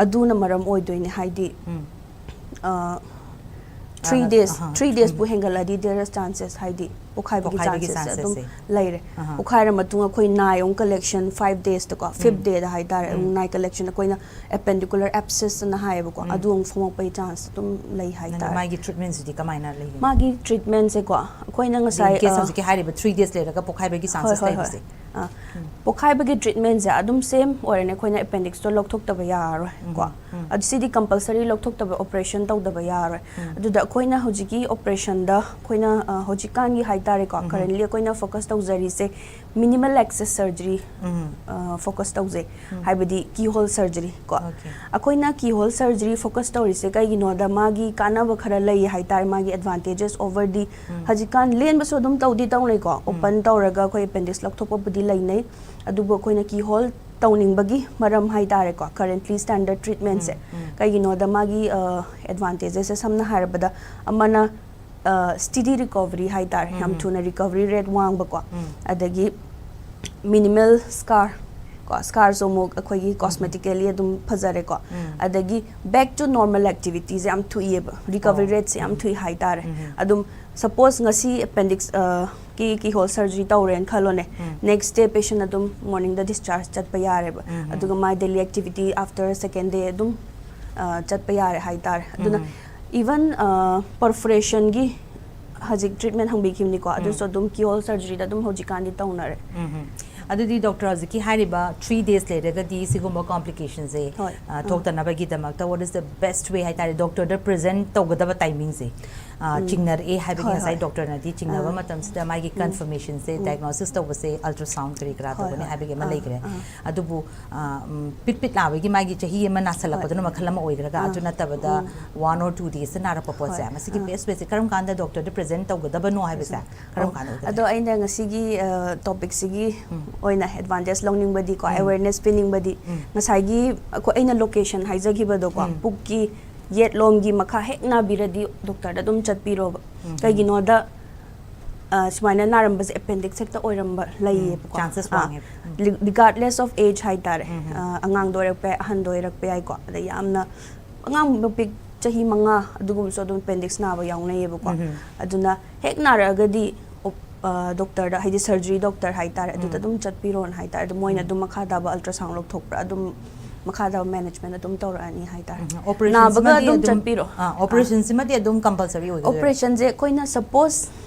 ꯑꯗꯨꯅ ꯃꯔꯝ ꯑꯣꯏꯗꯣꯏꯅꯦ, ꯍꯥꯏꯗꯤ three days, three days ꯄꯨ ꯍꯦꯟꯒꯠꯂꯗꯤ there is chances, ꯍꯥꯏꯗꯤ ꯄꯣꯛꯈꯥꯏꯕꯒꯤ ꯄꯣꯛꯈꯥꯏꯕꯒꯤ chances ꯁꯦ ꯑꯗꯨꯝ chances ꯁꯦ꯫ ꯂꯩꯔꯦ꯫ ꯄꯣꯛꯈꯥꯏꯔ ꯃꯇꯨꯡ ꯑꯩꯈꯣꯏ ꯅꯥꯏ ꯑꯃꯨꯛ collection five days ꯇꯀꯣ, fifth day ꯗ ꯍꯥꯏꯇꯥꯔꯦ, ꯑꯃꯨꯛ ꯅꯥꯏ collection, ꯑꯩꯈꯣꯏꯅ appendicular abscess ꯑꯅ ꯍꯥꯏꯌꯦꯕꯀꯣ, ꯑꯗꯨ ꯑꯃꯨꯛ ꯐꯣꯡꯉꯛꯄꯒꯤ chance ꯑꯗꯨꯝ ꯂꯩ ꯑꯗꯣ ꯍꯥꯏꯇꯥꯔꯦ꯫ ꯃꯥꯒꯤ treatment ꯁꯤꯗꯤ ꯀꯃꯥꯏꯅ ꯂꯩꯒꯦ? ꯃꯥꯒꯤ treatment ꯁꯦꯀꯣ, ꯑꯩꯈꯣꯏꯅ ꯉꯁꯥꯏ In case ꯑ, ꯍꯧꯖꯤꯛꯀꯤ ꯍꯥꯏꯔꯤꯕ three days ꯂꯩꯔꯒ ꯄꯣꯛꯈꯥꯏꯕꯒꯤ ꯍꯣꯏ, chances ꯍꯣꯏ, ꯍꯣꯏ꯫ ꯂꯩꯕꯁꯦ꯫ ꯑ, ꯄꯣꯛꯈꯥꯏꯕꯒꯤ treatment ꯁꯦ ꯑꯗꯨꯝ same ꯑꯣꯏꯔꯅꯤ, ꯑꯩꯈꯣꯏꯅ appendix ꯇꯣ ꯂꯧꯊꯣꯛꯇꯕ ꯌꯥꯔꯔꯣꯏ ꯀꯣ꯫ ꯑꯗꯨ ꯁꯤꯗꯤ compulsory, ꯂꯧꯊꯣꯛꯇꯕ, operation ꯇꯧꯗꯕ ꯌꯥꯔꯔꯣꯏ꯫ ꯑꯗꯨꯗ ꯑꯩꯈꯣꯏꯅ ꯍꯧꯖꯤꯛꯀꯤ operation ꯗ ꯑꯩꯈꯣꯏꯅ, ꯑ, ꯍꯧꯖꯤꯛꯀꯥꯟꯒꯤ ꯍꯥꯏꯇꯥꯔꯦꯀꯣ, currently ꯑꯩꯈꯣꯏꯅ focus ꯇꯧꯖꯔꯤꯁꯦ minimal access surgery, ꯑ, focus ꯇꯧꯖꯩ, ꯍꯥꯏꯕꯗꯤ keyhole surgery ꯀꯣ꯫ Okay. ꯑꯩꯈꯣꯏꯅ keyhole surgery focus ꯇꯧꯔꯤꯁꯦ ꯀꯩꯒꯤꯅꯣꯗ, ꯃꯥꯒꯤ ꯀꯥꯟꯅꯕ ꯈꯔ ꯂꯩ ꯍꯥꯏꯇꯥꯔꯦ, ꯃꯥꯒꯤ advantages over the, ꯍꯧꯖꯤꯛꯀꯥꯟ ꯂꯦꯟꯕꯁꯨ ꯑꯗꯨꯝ ꯇꯧꯗꯤ ꯇꯧꯅꯩꯀꯣ, open ꯇꯧꯔꯒ ꯑꯩꯈꯣꯏ appendix ꯂꯧꯊꯣꯛꯄꯕꯨꯗꯤ ꯂꯩꯅꯩ, ꯑꯗꯨꯕꯨ ꯑꯩꯈꯣꯏꯅ keyhole ꯇꯧꯅꯤꯡꯕꯒꯤ ꯃꯔꯝ ꯍꯥꯏꯇꯥꯔꯦꯀꯣ, currently standard treatment ꯁꯦ꯫ ꯀꯩꯒꯤꯅꯣꯗ ꯃꯥꯒꯤ, ꯑ, advantages ꯁꯦ ꯁꯝꯅ ꯍꯥꯏꯔꯕꯗ, ꯑꯃꯅ, ꯑ, speedy recovery ꯍꯥꯏꯇꯥꯔꯦ, ꯌꯥꯝ ꯊꯨꯅ recovery rate ꯋꯥꯡꯕꯀꯣ, ꯑꯗꯒꯤ minimal scar ꯀꯣ, ꯁ꯭ꯀꯥꯔꯁꯨ ꯑꯃꯨꯛ ꯑꯩꯈꯣꯏꯒꯤ cosmetically ꯑꯗꯨꯝ ꯐꯖꯔꯦꯀꯣ꯫ ꯑꯗꯒꯤ back to normal activityꯁꯦ ꯌꯥꯝ ꯊꯨꯏꯌꯦꯕ, recovery rateꯁꯦ ꯌꯥꯝ ꯊꯨꯏ ꯍꯥꯏꯇꯥꯔꯦ꯫ ꯑꯗꯨꯝ suppose ꯉꯁꯤ appendix ꯀꯤ keyhole surgery ꯇꯧꯔꯦꯅ ꯈꯜꯂꯣꯅꯦ, next day patient ꯑꯗꯨꯝ morningꯗ discharge ꯆꯠꯄ ꯌꯥꯔꯦꯕ꯫ ꯑꯗꯨꯒ my daily activity after second day ꯑꯗꯨꯝ ꯑ, ꯆꯠꯄ ꯌꯥꯔꯦ ꯍꯥꯏꯇꯥꯔꯦ꯫ ꯑꯗꯨꯅ even perforationꯒꯤ ꯍꯧꯖꯤꯛ treatment ꯍꯪꯕꯤꯈꯤꯕꯅꯤꯀꯣ, ꯑꯗꯨꯁꯨ ꯑꯗꯨꯝ keyhole surgeryꯗ ꯑꯗꯨꯝ ꯍꯧꯖꯤꯛꯀꯥꯟꯗꯤ ꯇꯧꯅꯔꯦ꯫ ꯑꯗꯨꯗꯤ doctor ꯍꯧꯖꯤꯛꯀꯤ ꯍꯥꯏꯔꯤꯕ three days ꯂꯩꯔꯒꯗꯤ ꯁꯤꯒꯨꯝꯕ complicationꯁꯦ ꯍꯣꯏ꯫ ꯑ, ꯊꯣꯛꯇꯅꯕꯒꯤꯗꯃꯛꯇ what is the best way ꯍꯥꯏꯇꯥꯔꯦ, doctorꯗ present ꯇꯧꯒꯗꯕ timingꯁꯦ? ꯑ, ꯆꯤꯡꯅꯔꯛꯑꯦ ꯍꯥꯏꯕꯒꯤ ꯍꯣꯏ, ꯉꯁꯥꯏ ꯍꯣꯏ꯫ Doctorꯅꯗꯤ ꯆꯤꯡꯅꯕ ꯃꯇꯝꯁꯤꯗ ꯃꯥꯒꯤ confirmationꯁꯦ, diagnosisꯇꯧꯕꯁꯦ ultrasound ꯀꯔꯤ ꯀꯔꯥ ꯍꯣꯏ, ꯇꯧꯒꯅꯤ ꯍꯣꯏ꯫ ꯍꯥꯏꯕꯒꯤ ꯑꯃ ꯑꯥ, ꯂꯩꯈ꯭ꯔꯦ꯫ ꯑꯥ꯫ ꯑꯗꯨꯕꯨ ꯑ, ꯎꯝ, ꯄꯤꯠ ꯄꯤꯠ ꯂꯥꯎꯕꯒꯤ ꯃꯥꯒꯤ ꯆꯍꯤ ꯑꯃ ꯅꯥꯁꯜꯂꯛꯄꯗꯨꯅ ꯃꯈꯜ ꯑꯃ ꯑꯣꯏꯈ꯭ꯔꯒ, ꯑꯗꯨ ꯅꯠꯇꯕꯗ one or two daysꯇ ꯅꯥꯔꯛꯄ ꯄꯣꯠꯁꯦ, ꯍꯣꯏ꯫ ꯃꯁꯤꯒꯤ ꯑꯥ꯫ best wayꯁꯦ ꯀꯔꯝ ꯀꯥꯟꯗ doctorꯗ present ꯇꯧꯒꯗꯕꯅꯣ ꯍꯥꯏꯕꯁꯦ ꯀꯔꯝ ꯀꯥꯟꯗ ꯑꯣꯏꯒꯗꯒꯦ? ꯑꯗꯣ ꯑꯩꯅ ꯉꯁꯤꯒꯤ ꯑ, topicꯁꯤꯒꯤ ꯑꯣꯏꯅ advantage ꯂꯧꯅꯤꯡꯕꯗꯤꯀꯣ, awareness ꯄꯤꯅꯤꯡꯕꯗꯤ, ꯉꯁꯥꯏꯒꯤ ꯑꯩꯈꯣꯏ, ꯑꯩꯅ location ꯍꯥꯏꯖꯈꯤꯕꯗꯣꯀꯣ, ꯄꯨꯛꯀꯤ ꯌꯦꯠꯂꯣꯝꯒꯤ ꯃꯈꯥ ꯍꯦꯛ ꯅꯥꯕꯤꯔꯗꯤ doctorꯗ ꯑꯗꯨꯝ ꯆꯠꯄꯤꯔꯣꯕ꯫ ꯀꯩꯒꯤꯅꯣꯗ ꯑ, ꯁꯨꯃꯥꯏꯅ ꯅꯥꯔꯝꯕꯁꯦ appendix ꯍꯦꯛꯇ ꯑꯣꯏꯔꯝꯕ ꯂꯩꯌꯦꯕꯀꯣ꯫ Chances ꯑ, ꯋꯥꯡꯉꯦ꯫ ꯔꯤ-, regardless of age ꯍꯥꯏꯇꯥꯔꯦ꯫ ꯑ, ꯑꯉꯥꯡꯗ ꯑꯣꯏꯔꯛꯄ ꯌꯥꯏ, ꯑꯍꯟꯗ ꯑꯣꯏꯔꯛꯄ ꯌꯥꯏꯀꯣ꯫ ꯑꯗ ꯌꯥꯝꯅ ꯑꯉꯥꯡ ꯅꯨꯄꯤ ꯆꯍꯤ ꯃꯉꯥ ꯑꯗꯨꯒꯨꯝꯕꯁꯨ ꯑꯗꯨꯝ appendix ꯅꯥꯕ ꯌꯥꯎꯅꯩꯌꯦꯕꯀꯣ꯫ ꯑꯗꯨꯅ ꯍꯦꯛ ꯅꯥꯔꯛꯑꯒꯗꯤ op-, ꯑ, doctorꯗ, ꯍꯥꯏꯗꯤ surgery doctor ꯍꯥꯏꯇꯥꯔꯦ, ꯑꯗꯨꯗ ꯑꯗꯨꯝ ꯆꯠꯄꯤꯔꯣꯅ ꯍꯥꯏꯇꯥꯔꯦ꯫ ꯑꯗꯨ ꯃꯣꯏꯅ ꯑꯗꯨꯝ ꯃꯈꯥ ꯇꯥꯕ ultrasound ꯂꯧꯊꯣꯛꯄ꯭ꯔꯥ, ꯑꯗꯨꯝ ꯃꯈꯥ ꯇꯥꯕ management ꯑꯗꯨꯝ ꯇꯧꯔꯛꯑꯅꯤ ꯍꯥꯏꯇꯥꯔꯦ꯫ Operationꯁꯤꯃꯗꯤ ꯅꯥꯕꯒ ꯑꯗꯨꯝ ꯆꯠꯄꯤꯔꯣ꯫ ꯑꯥ, operationꯁꯤꯃꯗꯤ ꯑꯗꯨꯝ compulsory ꯑꯣꯏꯒꯗꯣꯏꯔꯥ? Operationꯁꯦ ꯑꯩꯈꯣꯏꯅ suppose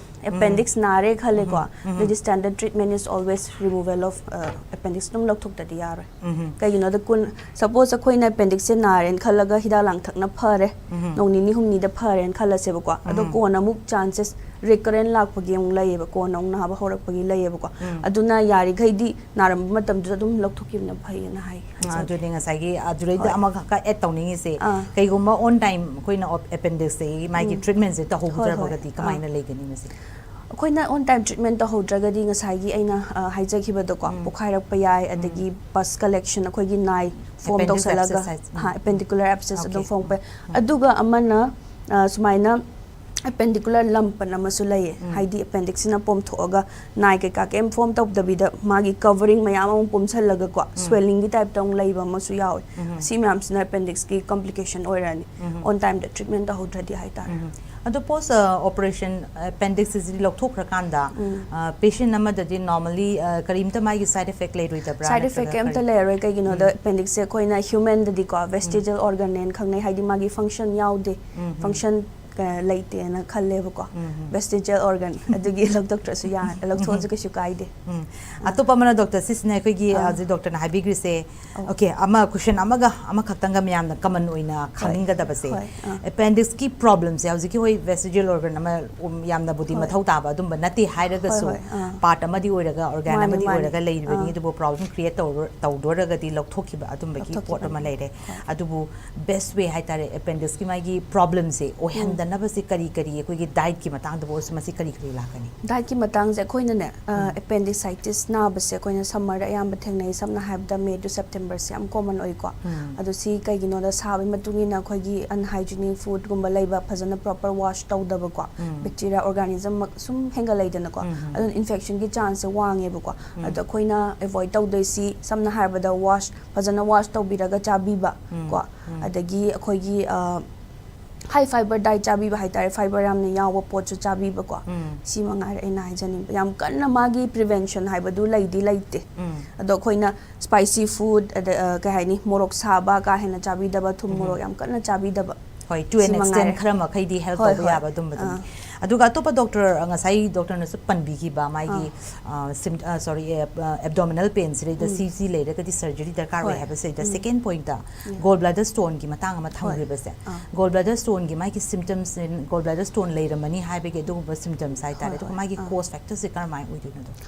appendix ꯅꯥꯔꯦ ꯈꯜꯂꯦꯀꯣ, ꯑꯗꯨꯗꯤ standard treatment is always removal of, uh, appendix ꯑꯗꯨꯝ ꯂꯧꯊꯣꯛꯇꯗꯤ ꯌꯥꯔꯣꯏ꯫ ꯀꯩꯒꯤꯅꯣꯗ ꯀꯨꯟ, suppose ꯑꯩꯈꯣꯏꯅ appendixꯁꯦ ꯅꯥꯔꯦꯅ ꯈꯜꯂꯒ ꯍꯤꯗꯥꯛ ꯂꯥꯡꯊꯛꯅ ꯐꯔꯦ, ꯅꯣꯡ ꯅꯤꯅꯤ ꯍꯨꯝꯅꯤꯗ ꯐꯔꯦꯅ ꯈꯜꯂꯁꯦꯕꯀꯣ, ꯑꯗꯣ ꯀꯣꯟꯅ ꯑꯃꯨꯛ chances recurrent ꯂꯥꯛꯄꯒꯤ ꯑꯃꯨꯛ ꯂꯩꯌꯦꯕ, ꯀꯣꯟꯅ ꯑꯃꯨꯛ ꯅꯥꯕ ꯍꯧꯔꯛꯄꯒꯤ ꯂꯩꯌꯦꯕꯀꯣ꯫ ꯑꯗꯨꯅ ꯌꯥꯔꯤꯈꯩꯗꯤ ꯅꯥꯔꯝꯕ ꯃꯇꯝꯗꯨꯗ ꯑꯗꯨꯝ ꯂꯧꯊꯣꯛꯈꯤꯕꯅ ꯐꯩꯌꯦꯅ ꯍꯥꯏ꯫ ꯑꯗꯨꯅꯦ ꯉꯁꯥꯏꯒꯤ ꯑꯗꯨꯗꯩꯗ ꯑꯃꯈꯛ add ꯇꯧꯅꯤꯡꯉꯤꯁꯦ, ꯀꯩꯒꯨꯝꯕ on time ꯑꯩꯈꯣꯏꯅ appendixꯁꯦ ꯃꯥꯒꯤ treatmentꯁꯦ ꯇꯧꯍꯧꯗ꯭ꯔꯒꯗꯤ ꯀꯃꯥꯏꯅ ꯂꯩꯒꯅꯤ ꯃꯁꯤ? ꯑꯩꯈꯣꯏꯅ on time treatment ꯇꯧꯍꯧꯗ꯭ꯔꯒꯗꯤ ꯉꯁꯥꯏꯒꯤ ꯑꯩꯅ, ꯑ, ꯍꯥꯏꯖꯈꯤꯕꯗꯣ ꯀꯣ, ꯄꯣꯈꯥꯏꯔꯛꯄ ꯌꯥꯏ, ꯑꯗꯒꯤ pus collection, ꯑꯩꯈꯣꯏꯒꯤ ꯅꯥꯏ form Appendix ꯇꯧꯁꯜꯂꯒ, abscess ꯍꯥꯏ-, ꯍꯥ, appendicular abscess ꯑꯗꯨꯝ Okay. ꯐꯣꯡꯄ ꯌꯥꯏ꯫ ꯑꯗꯨꯒ ꯑꯃꯅ, ꯑ, ꯁꯨꯃꯥꯏꯅ ꯑꯦꯄꯦꯟꯗꯤꯀꯨꯂꯔ ꯂꯝꯄꯟ ꯑꯃꯁꯨ ꯂꯩꯌꯦ꯫ ꯍꯥꯏꯗꯤ ꯑꯦꯄꯦꯟꯗꯤꯛꯁꯤꯅ ꯄꯣꯝꯊꯣꯛꯑꯒ ꯅꯥꯏ ꯀꯩꯀꯥ ꯀꯩꯝ ꯐꯣꯝ ꯇꯧꯗꯕꯤꯗ ꯃꯥꯒꯤ ꯀꯕꯔꯤꯡ ꯃꯌꯥꯝ ꯑꯃ ꯄꯨꯝꯁꯜꯂꯒꯀꯣ, ꯁ꯭ꯋꯦꯂꯤꯡꯒꯤ ꯇꯥꯏꯞꯇ ꯑꯃꯨꯛ ꯂꯩꯕ ꯑꯃꯁꯨ ꯌꯥꯎꯋꯦ꯫ ꯁꯤ ꯃꯌꯥꯝꯁꯤꯅ ꯑꯦꯄꯦꯟꯗꯤꯛꯁꯀꯤ ꯀꯝꯄ꯭ꯂꯤꯀꯦꯁꯟ ꯑꯣꯏꯔꯅꯤ, ꯑꯣꯟ ꯇꯥꯏꯝꯗ ꯇ꯭ꯔꯤꯠꯃꯦꯟ ꯇꯧꯍꯧꯗ꯭ꯔꯗꯤ ꯍꯥꯏꯇꯥꯔꯦ꯫ ꯑꯗꯣ ꯄꯣꯁ ꯑꯣꯄꯔꯦꯁꯟ ꯑꯦꯄꯦꯟꯗꯤꯛꯁꯤꯁ ꯂꯧꯊꯣꯛꯈ꯭ꯔꯀꯥꯟꯗ ꯄꯦꯁꯦꯟ ꯑꯃꯗꯗꯤ ꯅꯣꯔꯃꯦꯜꯂꯤ ꯀꯔꯤꯝꯇ ꯃꯥꯒꯤ ꯁꯥꯏꯠ ꯏꯐꯦꯛ ꯂꯩꯔꯣꯏꯗꯕ꯭ꯔꯥ? ꯁꯥꯏꯠ ꯏꯐꯦꯛ ꯀꯩꯝꯇ ꯂꯩꯔꯔꯣꯏ꯫ ꯀꯩꯒꯤꯅꯣꯗ ꯑꯦꯄꯦꯟꯗꯤꯛꯁꯁꯦ ꯑꯩꯈꯣꯏꯅ ꯍ꯭ꯌꯨꯃꯦꯟꯗꯗꯤꯀꯣ ꯚꯦꯁꯇꯤꯖꯦꯜ ꯑꯣꯔꯒꯟꯅꯦꯅ ꯈꯪꯅꯩ, ꯍꯥꯏꯗꯤ ꯃꯥꯒꯤ ꯐꯪꯁꯟ ꯌꯥꯎꯗꯦ, ꯐꯪꯁꯟ ꯂꯩꯇꯦꯅ ꯈꯜꯂꯦꯕꯀꯣ꯫ ꯚꯦꯁꯇꯤꯖꯦꯜ ꯑꯣꯔꯒꯟ ꯑꯗꯨꯒꯤ ꯂꯧꯊꯣꯛꯇ꯭ꯔꯁꯨ ꯌꯥ ꯂꯧꯊꯣꯛꯑꯁꯨ ꯀꯩꯁꯨ ꯀꯥꯏꯗꯦ꯫ ꯑꯇꯣꯞꯄ ꯑꯃꯅ ꯗꯣꯛꯇꯔ, ꯁꯤꯁꯤꯅ ꯑꯩꯈꯣꯏꯒꯤ ꯍꯧꯖꯤꯛ ꯗꯣꯛꯇꯔꯅ ꯍꯥꯏꯕꯤꯈ꯭ꯔꯤꯁꯦ꯫ ꯑꯣꯀꯦ, ꯑꯃ ꯀꯣꯏꯁꯟ ꯑꯃꯒ ꯑꯃꯈꯛꯇꯪꯒ ꯃꯌꯥꯝꯅ ꯀꯃꯟ ꯑꯣꯏꯅ ꯈꯪꯅꯤꯡꯒꯗꯕꯁꯦ, ꯍꯣꯏ, ꯑꯥ꯫ ꯑꯦꯄꯦꯟꯗꯤꯛꯁꯀꯤ ꯄ꯭ꯔꯣꯕ꯭ꯂꯦꯝꯁꯦ ꯍꯧꯖꯤꯛꯀꯤ ꯍꯣꯏ ꯚꯦꯁꯇꯤꯖꯦꯜ ꯑꯣꯔꯒꯟ ꯑꯃ ꯎꯝ, ꯌꯥꯝꯅꯕꯨꯗꯤ ꯍꯣꯏ꯫ ꯃꯊꯧ ꯇꯥꯕ ꯑꯗꯨꯝꯕ ꯅꯠꯇꯦ ꯍꯥꯏꯔꯒꯁꯨ, ꯍꯣꯏ, ꯍꯣꯏ, ꯑꯥ꯫ ꯄꯥꯔꯠ ꯑꯃꯗꯤ ꯑꯣꯏꯔꯒ ꯑꯣꯔꯒꯥꯟ ꯃꯥꯅꯤ, ꯑꯃꯗꯤ ꯃꯥꯅꯤ꯫ ꯑꯣꯏꯔꯒ ꯂꯩꯔꯤꯕꯅꯤ꯫ ꯑꯥ꯫ ꯑꯗꯨꯕꯨ ꯄ꯭ꯔꯣꯕ꯭ꯂꯦꯝ ꯀ꯭ꯔꯤꯌꯦꯠ ꯇꯧꯗꯣꯔꯒꯗꯤ ꯂꯧꯊꯣꯛꯈꯤꯕ ꯑꯗꯨꯝꯕꯒꯤ ꯄꯣꯠ ꯑꯃ ꯂꯧꯊꯣꯛꯈꯤꯕꯅꯤ꯫ ꯂꯩꯔꯦ꯫ ꯍꯣꯏ꯫ ꯑꯗꯨꯕꯨ ꯕꯦꯁ ꯋꯦ ꯍꯥꯏꯇꯥꯔꯦ, ꯑꯦꯄꯦꯟꯗꯤꯛꯁꯀꯤ ꯃꯥꯒꯤ ꯄ꯭ꯔꯣꯕ꯭ꯂꯦꯝꯁꯦ ꯑꯣꯏꯍꯟꯗꯅꯕꯁꯦ ꯀꯔꯤ ꯀꯔꯤ, ꯑꯩꯈꯣꯏꯒꯤ ꯗꯥꯏꯠꯀꯤ ꯃꯇꯥꯡꯗꯕꯨ ꯑꯣꯏꯔꯁꯨ ꯃꯁꯤ ꯀꯔꯤ ꯀꯔꯤ ꯂꯥꯛꯀꯅꯤ? ꯗꯥꯏꯠꯀꯤ ꯃꯇꯥꯡꯁꯦ ꯑꯩꯈꯣꯏꯅꯅꯦ, ꯑꯦꯄꯦꯟꯗꯤꯁꯥꯏꯇꯤꯁ ꯅꯥꯕꯁꯦ ꯑꯩꯈꯣꯏꯅ ꯁꯝꯃꯔꯗ ꯑꯌꯥꯝꯕ ꯊꯦꯡꯅꯩ꯫ ꯁꯝꯅ ꯍꯥꯏꯔꯕꯗ ꯃꯦ ꯇꯨ ꯁꯦꯞꯇꯦꯝꯕꯔꯁꯦ ꯌꯥꯝ ꯀꯣꯃꯟ ꯑꯣꯏꯀꯣ꯫ ꯑꯗꯣ ꯁꯤ ꯀꯩꯒꯤꯅꯣꯗ ꯁꯥꯕꯒꯤ ꯃꯇꯨꯡ ꯏꯟꯅ ꯑꯩꯈꯣꯏꯒꯤ ꯑꯟꯍꯥꯏꯖꯤꯅꯤꯛ ꯐꯨꯗꯀꯨꯝꯕ ꯂꯩꯕ, ꯐꯖꯅ ꯄ꯭ꯔꯣꯄꯔ ꯋꯥꯁ ꯇꯧꯗꯕꯀꯣ, ꯕꯦꯛꯇꯤꯔꯤꯌꯥ ꯑꯣꯔꯒꯥꯅꯤꯖꯝ ꯁꯨꯝ ꯍꯦꯟꯒꯠꯂꯛꯏꯗꯅꯀꯣ꯫ ꯑꯗꯨꯅ ꯏꯟꯐꯦꯛꯁꯟꯒꯤ ꯆꯥꯟꯁꯁꯦ ꯋꯥꯡꯉꯦꯕꯀꯣ꯫ ꯑꯗꯣ ꯑꯩꯈꯣꯏꯅ ꯑꯦꯚꯣꯏꯗ ꯇꯧꯗꯣꯏꯁꯤ ꯁꯝꯅ ꯍꯥꯏꯔꯕꯗ ꯋꯥꯁ, ꯐꯖꯅ ꯋꯥꯁ ꯇꯧꯕꯤꯔꯒ ꯆꯥꯕꯤꯕ ꯀꯣ꯫ ꯑꯗꯒꯤ ꯑꯩꯈꯣꯏꯒꯤ ꯍꯥꯏ ꯐꯥꯏꯕꯔ ꯗꯥꯏꯠ ꯆꯥꯕꯤꯕ ꯍꯥꯏꯇꯥꯔꯦ, ꯐꯥꯏꯕꯔ ꯌꯥꯝꯅ ꯌꯥꯎꯕ ꯄꯣꯠꯁꯨ ꯆꯥꯕꯤꯕꯀꯣ꯫ ꯁꯤ ꯃꯉꯥꯏꯔꯦ ꯑꯩꯅ ꯍꯥꯏꯖꯅꯤꯡꯕ꯫ ꯌꯥꯝ ꯀꯟꯅ ꯃꯥꯒꯤ ꯄ꯭ꯔꯤꯚꯦꯟꯁꯟ ꯍꯥꯏꯕꯗꯨ ꯂꯩꯗꯤ ꯂꯩꯇꯦ꯫ ꯑꯗꯣ ꯑꯩꯈꯣꯏꯅ ꯁ꯭ꯄꯥꯏꯁꯤ ꯐꯨꯗ, ꯑꯗ, ꯑ, ꯀꯩ ꯍꯥꯏꯅꯤ, ꯃꯣꯔꯣꯛ ꯁꯥꯕ ꯀꯥ ꯍꯦꯟꯅ ꯆꯥꯕꯤꯗꯕ, ꯊꯨꯝ ꯃꯣꯔꯣꯛ ꯌꯥꯝ ꯀꯟꯅ ꯆꯥꯕꯤꯗꯕ꯫ ꯍꯣꯏ, to an ꯁꯤ extent ꯃꯉꯥꯏꯔꯦ꯫ ꯈꯔ ꯃꯈꯩꯗꯤ ꯍꯦꯜꯞ ꯍꯣꯏ, ꯇꯧꯕ ꯍꯣꯏ꯫ ꯌꯥꯕ ꯑꯗꯨꯝꯕꯗꯨꯅꯤ꯫ ꯑꯥ꯫ ꯑꯗꯨꯒ ꯑꯇꯣꯞꯄ ꯗꯣꯛꯇꯔ, ꯉꯁꯥꯏ ꯗꯣꯛꯇꯔꯅꯁꯨ ꯄꯟꯕꯤꯈꯤꯕ ꯃꯥꯒꯤ, ꯑ, ꯁꯤꯝ-, ꯑ, ꯁꯣꯔꯤ, ꯑꯦ, ꯑ, ꯑꯦꯕꯗꯣꯃꯤꯅꯦꯜ ꯄꯦꯟꯁꯤꯗꯩꯗ ꯎꯝ꯫ ꯁꯤ ꯁꯤ ꯂꯩꯔꯒꯗꯤ ꯁꯔꯖꯔꯤ ꯗꯔꯀꯥꯔ ꯑꯣꯏ ꯍꯣꯏ꯫ ꯍꯥꯏꯕꯁꯤꯗꯩꯗ ꯎꯝ꯫ ꯁꯦꯀꯦꯟ ꯄꯣꯏꯟꯠꯇ ꯎꯝ꯫ ꯒꯣꯜ ꯕ꯭ꯂꯥꯗꯔ ꯁ꯭ꯇꯣꯟꯒꯤ ꯃꯇꯥꯡ ꯑꯃ ꯍꯣꯏ꯫ ꯊꯝꯈ꯭ꯔꯤꯕꯁꯦ, ꯑꯥ꯫ ꯒꯣꯜ ꯕ꯭ꯂꯥꯗꯔ ꯁ꯭ꯇꯣꯟꯒꯤ ꯃꯥꯒꯤ ꯁꯤꯝꯇꯝꯁ, ꯒꯣꯜ ꯕ꯭ꯂꯥꯗꯔ ꯁ꯭ꯇꯣꯟ ꯂꯩꯔꯝꯃꯅꯤ ꯍꯥꯏꯕꯒꯤ ꯑꯗꯨꯒꯨꯝꯕ ꯁꯤꯝꯇꯝꯁ ꯍꯥꯏꯇꯥꯔꯦ, ꯍꯣꯏ, ꯑꯗꯨꯒ ꯍꯣꯏ꯫ ꯃꯥꯒꯤ ꯑꯥ꯫ ꯀꯣꯁ ꯐꯦꯛꯇꯔꯁꯦ ꯀꯔꯝꯍꯥꯏꯅ ꯑꯣꯏꯗꯣꯏꯅꯣ, ꯗꯣꯛꯇꯔ?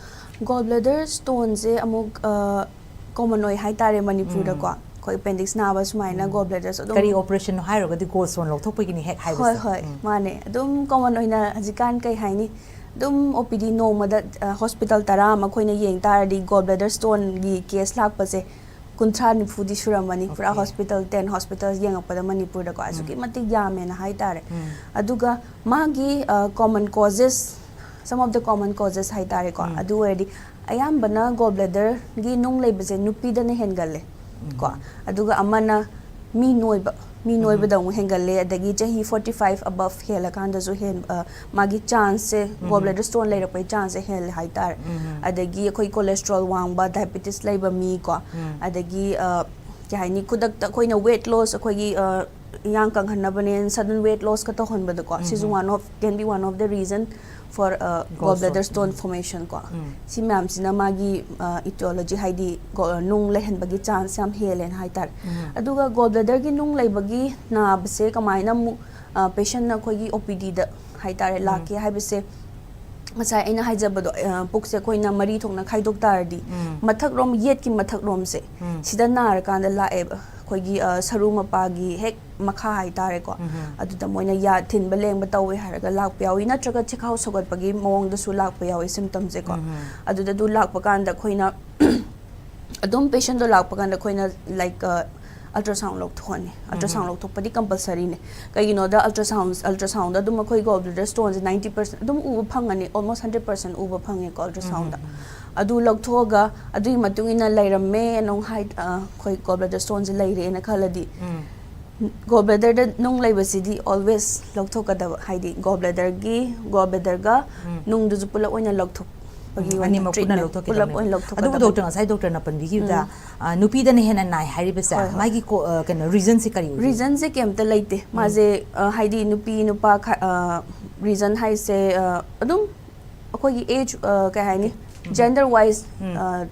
ꯒꯣꯜ ꯕ꯭ꯂꯦꯗꯔ ꯁ꯭ꯇꯣꯟꯁꯦ ꯑꯃꯨꯛ, ꯑ, ꯀꯣꯃꯟ ꯑꯣꯏ ꯍꯥꯏꯇꯥꯔꯦ ꯃꯅꯤꯄꯨꯔꯗꯀꯣ꯫ ꯎꯝ꯫ ꯑꯩꯈꯣꯏ ꯑꯦꯄꯦꯟꯗꯤꯛꯁ ꯅꯥꯕ ꯁꯨꯃꯥꯏꯅ ꯎꯝ꯫ ꯒꯣꯜ ꯕ꯭ꯂꯦꯗꯔꯁꯨ ꯑꯗꯨꯝ ꯀꯔꯤ ꯑꯣꯄꯔꯦꯁꯟꯅꯣ ꯍꯥꯏꯔꯒꯗꯤ ꯒꯣꯜ ꯁ꯭ꯇꯣꯟ ꯂꯧꯊꯣꯛꯄꯒꯤꯅꯤ ꯍꯦꯛ ꯍꯥꯏꯕꯁꯦ꯫ ꯍꯣꯏ, ꯍꯣꯏ, ꯎꯝ꯫ ꯃꯥꯅꯦ꯫ ꯑꯗꯨꯝ ꯀꯣꯃꯟ ꯑꯣꯏꯅ ꯍꯧꯖꯤꯛꯀꯥꯟ ꯀꯩ ꯍꯥꯏꯅꯤ? ꯑꯗꯨꯝ ꯑꯣ ꯄꯤ ꯗꯤ ꯅꯣꯡꯃꯗ, ꯑ, ꯍꯣꯁꯄꯤꯇꯥꯜ ꯇꯔꯥ ꯑꯃ ꯑꯩꯈꯣꯏꯅ ꯌꯦꯡ ꯇꯥꯔꯗꯤ ꯒꯣꯜ ꯕ꯭ꯂꯦꯗꯔ ꯁ꯭ꯇꯣꯟꯒꯤ ꯀꯦꯁ ꯂꯥꯛꯄꯁꯦ ꯀꯨꯟꯊ꯭ꯔꯥ ꯅꯤꯐꯨꯗꯤ ꯁꯨꯔꯝꯃꯅꯤ ꯄꯨꯔꯥ꯫ Okay. Hospital, ten hospitals ꯌꯦꯡꯉꯛꯄꯗ ꯃꯅꯤꯄꯨꯔꯗꯀꯣ ꯑꯁꯨꯛꯀꯤ ꯃꯇꯤꯛ ꯌꯥꯝꯃꯦꯅ ꯍꯥꯏꯇꯥꯔꯦ꯫ ꯑꯗꯨꯒ ꯃꯥꯒꯤ common causes, some of the common causes ꯍꯥꯏꯇꯥꯔꯦꯀꯣ꯫ ꯑꯗꯨ ꯑꯣꯏꯔꯗꯤ ꯑꯌꯥꯝꯕꯅ gall bladderꯒꯤ ꯅꯨꯡ ꯂꯩꯕꯁꯦ ꯅꯨꯄꯤꯗꯅ ꯍꯦꯟꯒꯜꯂꯦ ꯀꯣ꯫ ꯑꯗꯨꯒ ꯑꯃꯅ ꯃꯤ ꯅꯣꯏꯕ, ꯃꯤ ꯅꯣꯏꯕꯗ ꯑꯃꯨꯛ ꯍꯦꯟꯒꯜꯂꯦ꯫ ꯑꯗꯒꯤ ꯆꯍꯤ forty five above ꯍꯦꯜꯂꯀꯥꯟꯗꯁꯨ ꯍꯦꯟ ꯑ, ꯃꯥꯒꯤ chanceꯁꯦ, gall bladder stone ꯂꯩꯔꯛꯄꯒꯤ chanceꯁꯦ ꯍꯦꯜꯂꯦ ꯍꯥꯏꯇꯥꯔꯦ꯫ ꯑꯗꯒꯤ ꯑꯩꯈꯣꯏ cholesterol ꯋꯥꯡꯕ, diabetes ꯂꯩꯕ ꯃꯤ ꯀꯣ, ꯑꯗꯒꯤ ꯑ, ꯀꯩ ꯍꯥꯏꯅꯤ, ꯈꯨꯗꯛꯇ ꯑꯩꯈꯣꯏꯅ weight loss, ꯑꯩꯈꯣꯏꯒꯤ ꯑ, ꯏꯌꯥꯡ ꯀꯪꯍꯟꯅꯕꯅꯦꯅ sudden weight lossꯀ ꯇꯧꯍꯟꯕꯗꯀꯣ, ꯁꯤꯁꯨ one of, can be one of the reason for gall bladder stone formation ꯀꯣ꯫ ꯁꯤ ꯃꯌꯥꯝꯁꯤꯅ ꯃꯥꯒꯤ etiology, ꯍꯥꯏꯗꯤ ꯅꯨꯡ ꯂꯩꯍꯟꯕꯒꯤ chance ꯌꯥꯝ ꯍꯦꯜꯂꯦꯅ ꯍꯥꯏꯇꯥꯔꯦ꯫ ꯑꯗꯨꯒ gall bladderꯒꯤ ꯅꯨꯡ ꯂꯩꯕꯒꯤ ꯅꯥꯕꯁꯦ ꯀꯃꯥꯏꯅ ꯑꯃꯨꯛ patientꯅ ꯑꯩꯈꯣꯏꯒꯤ OPDꯗ ꯍꯥꯏꯇꯥꯔꯦ ꯂꯥꯛꯀꯦ ꯍꯥꯏꯕꯁꯦ, ꯉꯁꯥꯏ ꯑꯩꯅ ꯍꯥꯏꯖꯕꯗꯣ, ꯄꯨꯛꯁꯦ ꯑꯩꯈꯣꯏꯅ ꯃꯔꯤ ꯊꯣꯛꯅ ꯈꯥꯏꯗꯣꯛ ꯇꯥꯔꯗꯤ, ꯃꯊꯛꯔꯣꯝ, ꯌꯦꯠꯀꯤ ꯃꯊꯛꯔꯣꯝꯁꯦ, ꯁꯤꯗ ꯅꯥꯔꯀꯥꯟꯗ ꯂꯥꯛꯑꯦꯕ꯫ ꯑꯩꯈꯣꯏꯒꯤ ꯁꯔꯨ ꯃꯄꯥꯒꯤ ꯍꯦꯛ ꯃꯈꯥ ꯍꯥꯏꯇꯥꯔꯦꯀꯣ꯫ ꯑꯗꯨꯗ ꯃꯣꯏꯅ ꯌꯥ ꯊꯤꯟꯕ ꯂꯦꯡꯕ ꯇꯧꯋꯦ ꯍꯥꯏꯔꯒ ꯂꯥꯛꯄ ꯌꯥꯎꯏ, ꯅꯠꯇ꯭ꯔꯒ ꯆꯦꯈꯥꯎ ꯁꯧꯒꯠꯄꯒꯤ ꯃꯑꯣꯡꯗꯁꯨ ꯂꯥꯛꯄ ꯌꯥꯎꯏ symptomꯁꯦꯀꯣ꯫ ꯑꯗꯨꯗ ꯑꯗꯨ ꯂꯥꯛꯄ ꯀꯥꯟꯗ ꯑꯩꯈꯣꯏꯅ ꯑꯗꯨꯝ patientꯗꯣ ꯂꯥꯛꯄ ꯀꯥꯟꯗ ꯑꯩꯈꯣꯏꯅ, like, ultrasound ꯂꯧꯊꯣꯛꯑꯅꯤ꯫ Ultrasound ꯂꯧꯊꯣꯛꯄꯗꯤ compulsoryꯅꯦ꯫ ꯀꯩꯒꯤꯅꯣꯗ, ultrasound, ultrasoundꯗ ꯑꯗꯨꯝ ꯑꯩꯈꯣꯏ gall bladder stoneꯁꯦ ninety percent ꯑꯗꯨꯝ ꯎꯕ ꯐꯪꯉꯅꯤ, almost hundred percent ꯎꯕ ꯐꯪꯉꯦꯀꯣ ultrasoundꯗ꯫ ꯑꯗꯨ ꯂꯧꯊꯣꯛꯑꯒ ꯑꯗꯨꯒꯤ ꯃꯇꯨꯡ ꯏꯟꯅ ꯂꯩꯔꯝꯃꯦ ꯑꯅ ꯑꯃꯨꯛ ꯍꯥꯏ, ꯑ, ꯑꯩꯈꯣꯏ gall bladder stoneꯁꯦ ꯂꯩꯔꯦꯅ ꯈꯜꯂꯗꯤ, gall bladderꯗ ꯅꯨꯡ ꯂꯩꯕꯁꯤꯗꯤ always ꯂꯧꯊꯣꯛꯀꯗꯕ, ꯍꯥꯏꯗꯤ gall bladderꯒꯤ, gall bladderꯒ ꯅꯨꯡꯗꯨꯁꯨ ꯄꯨꯂꯞ ꯑꯣꯏꯅ ꯂꯧꯊꯣꯛꯄꯒꯤ ꯑꯣꯏꯅ ꯑꯅꯤꯃꯛ ꯄꯨꯟꯅ treatment ꯂꯧꯊꯣꯛꯀꯗꯕꯅꯦ꯫ ꯄꯨꯂꯞ ꯑꯣꯏꯅ ꯑꯗꯨꯕꯨ ꯂꯧꯊꯣꯛꯀꯗꯕꯅꯤ꯫ Doctor, ꯉꯁꯥꯏ Doctorꯅ ꯄꯟꯕꯤꯈꯤꯕꯗ, ꯎꯝ꯫ ꯑ, ꯅꯨꯄꯤꯗꯅ ꯍꯦꯟꯅ ꯅꯥꯏ ꯍꯥꯏꯔꯤꯕꯁꯦ, ꯍꯣꯏ, ꯍꯣꯏ꯫ ꯃꯥꯒꯤ ꯀꯣ-, ꯑ, ꯀꯩꯅꯣ, reasonꯁꯦ ꯀꯔꯤ ꯑꯣꯏꯒꯦ? Reasonꯁꯦ ꯀꯩꯝꯇ ꯂꯩꯇꯦ꯫ ꯎꯝ꯫ ꯃꯥꯁꯦ, ꯑ, ꯍꯥꯏꯗꯤ ꯅꯨꯄꯤ ꯅꯨꯄꯥ ꯈ-, ꯑ, reason ꯍꯥꯏꯁꯦ, ꯑ, ꯑꯗꯨꯝ ꯑꯩꯈꯣꯏꯒꯤ age, ꯑ, ꯀꯩ ꯍꯥꯏꯅꯤ? ꯎꯝ꯫ Gender wise, ꯎꯝ꯫ ꯑ,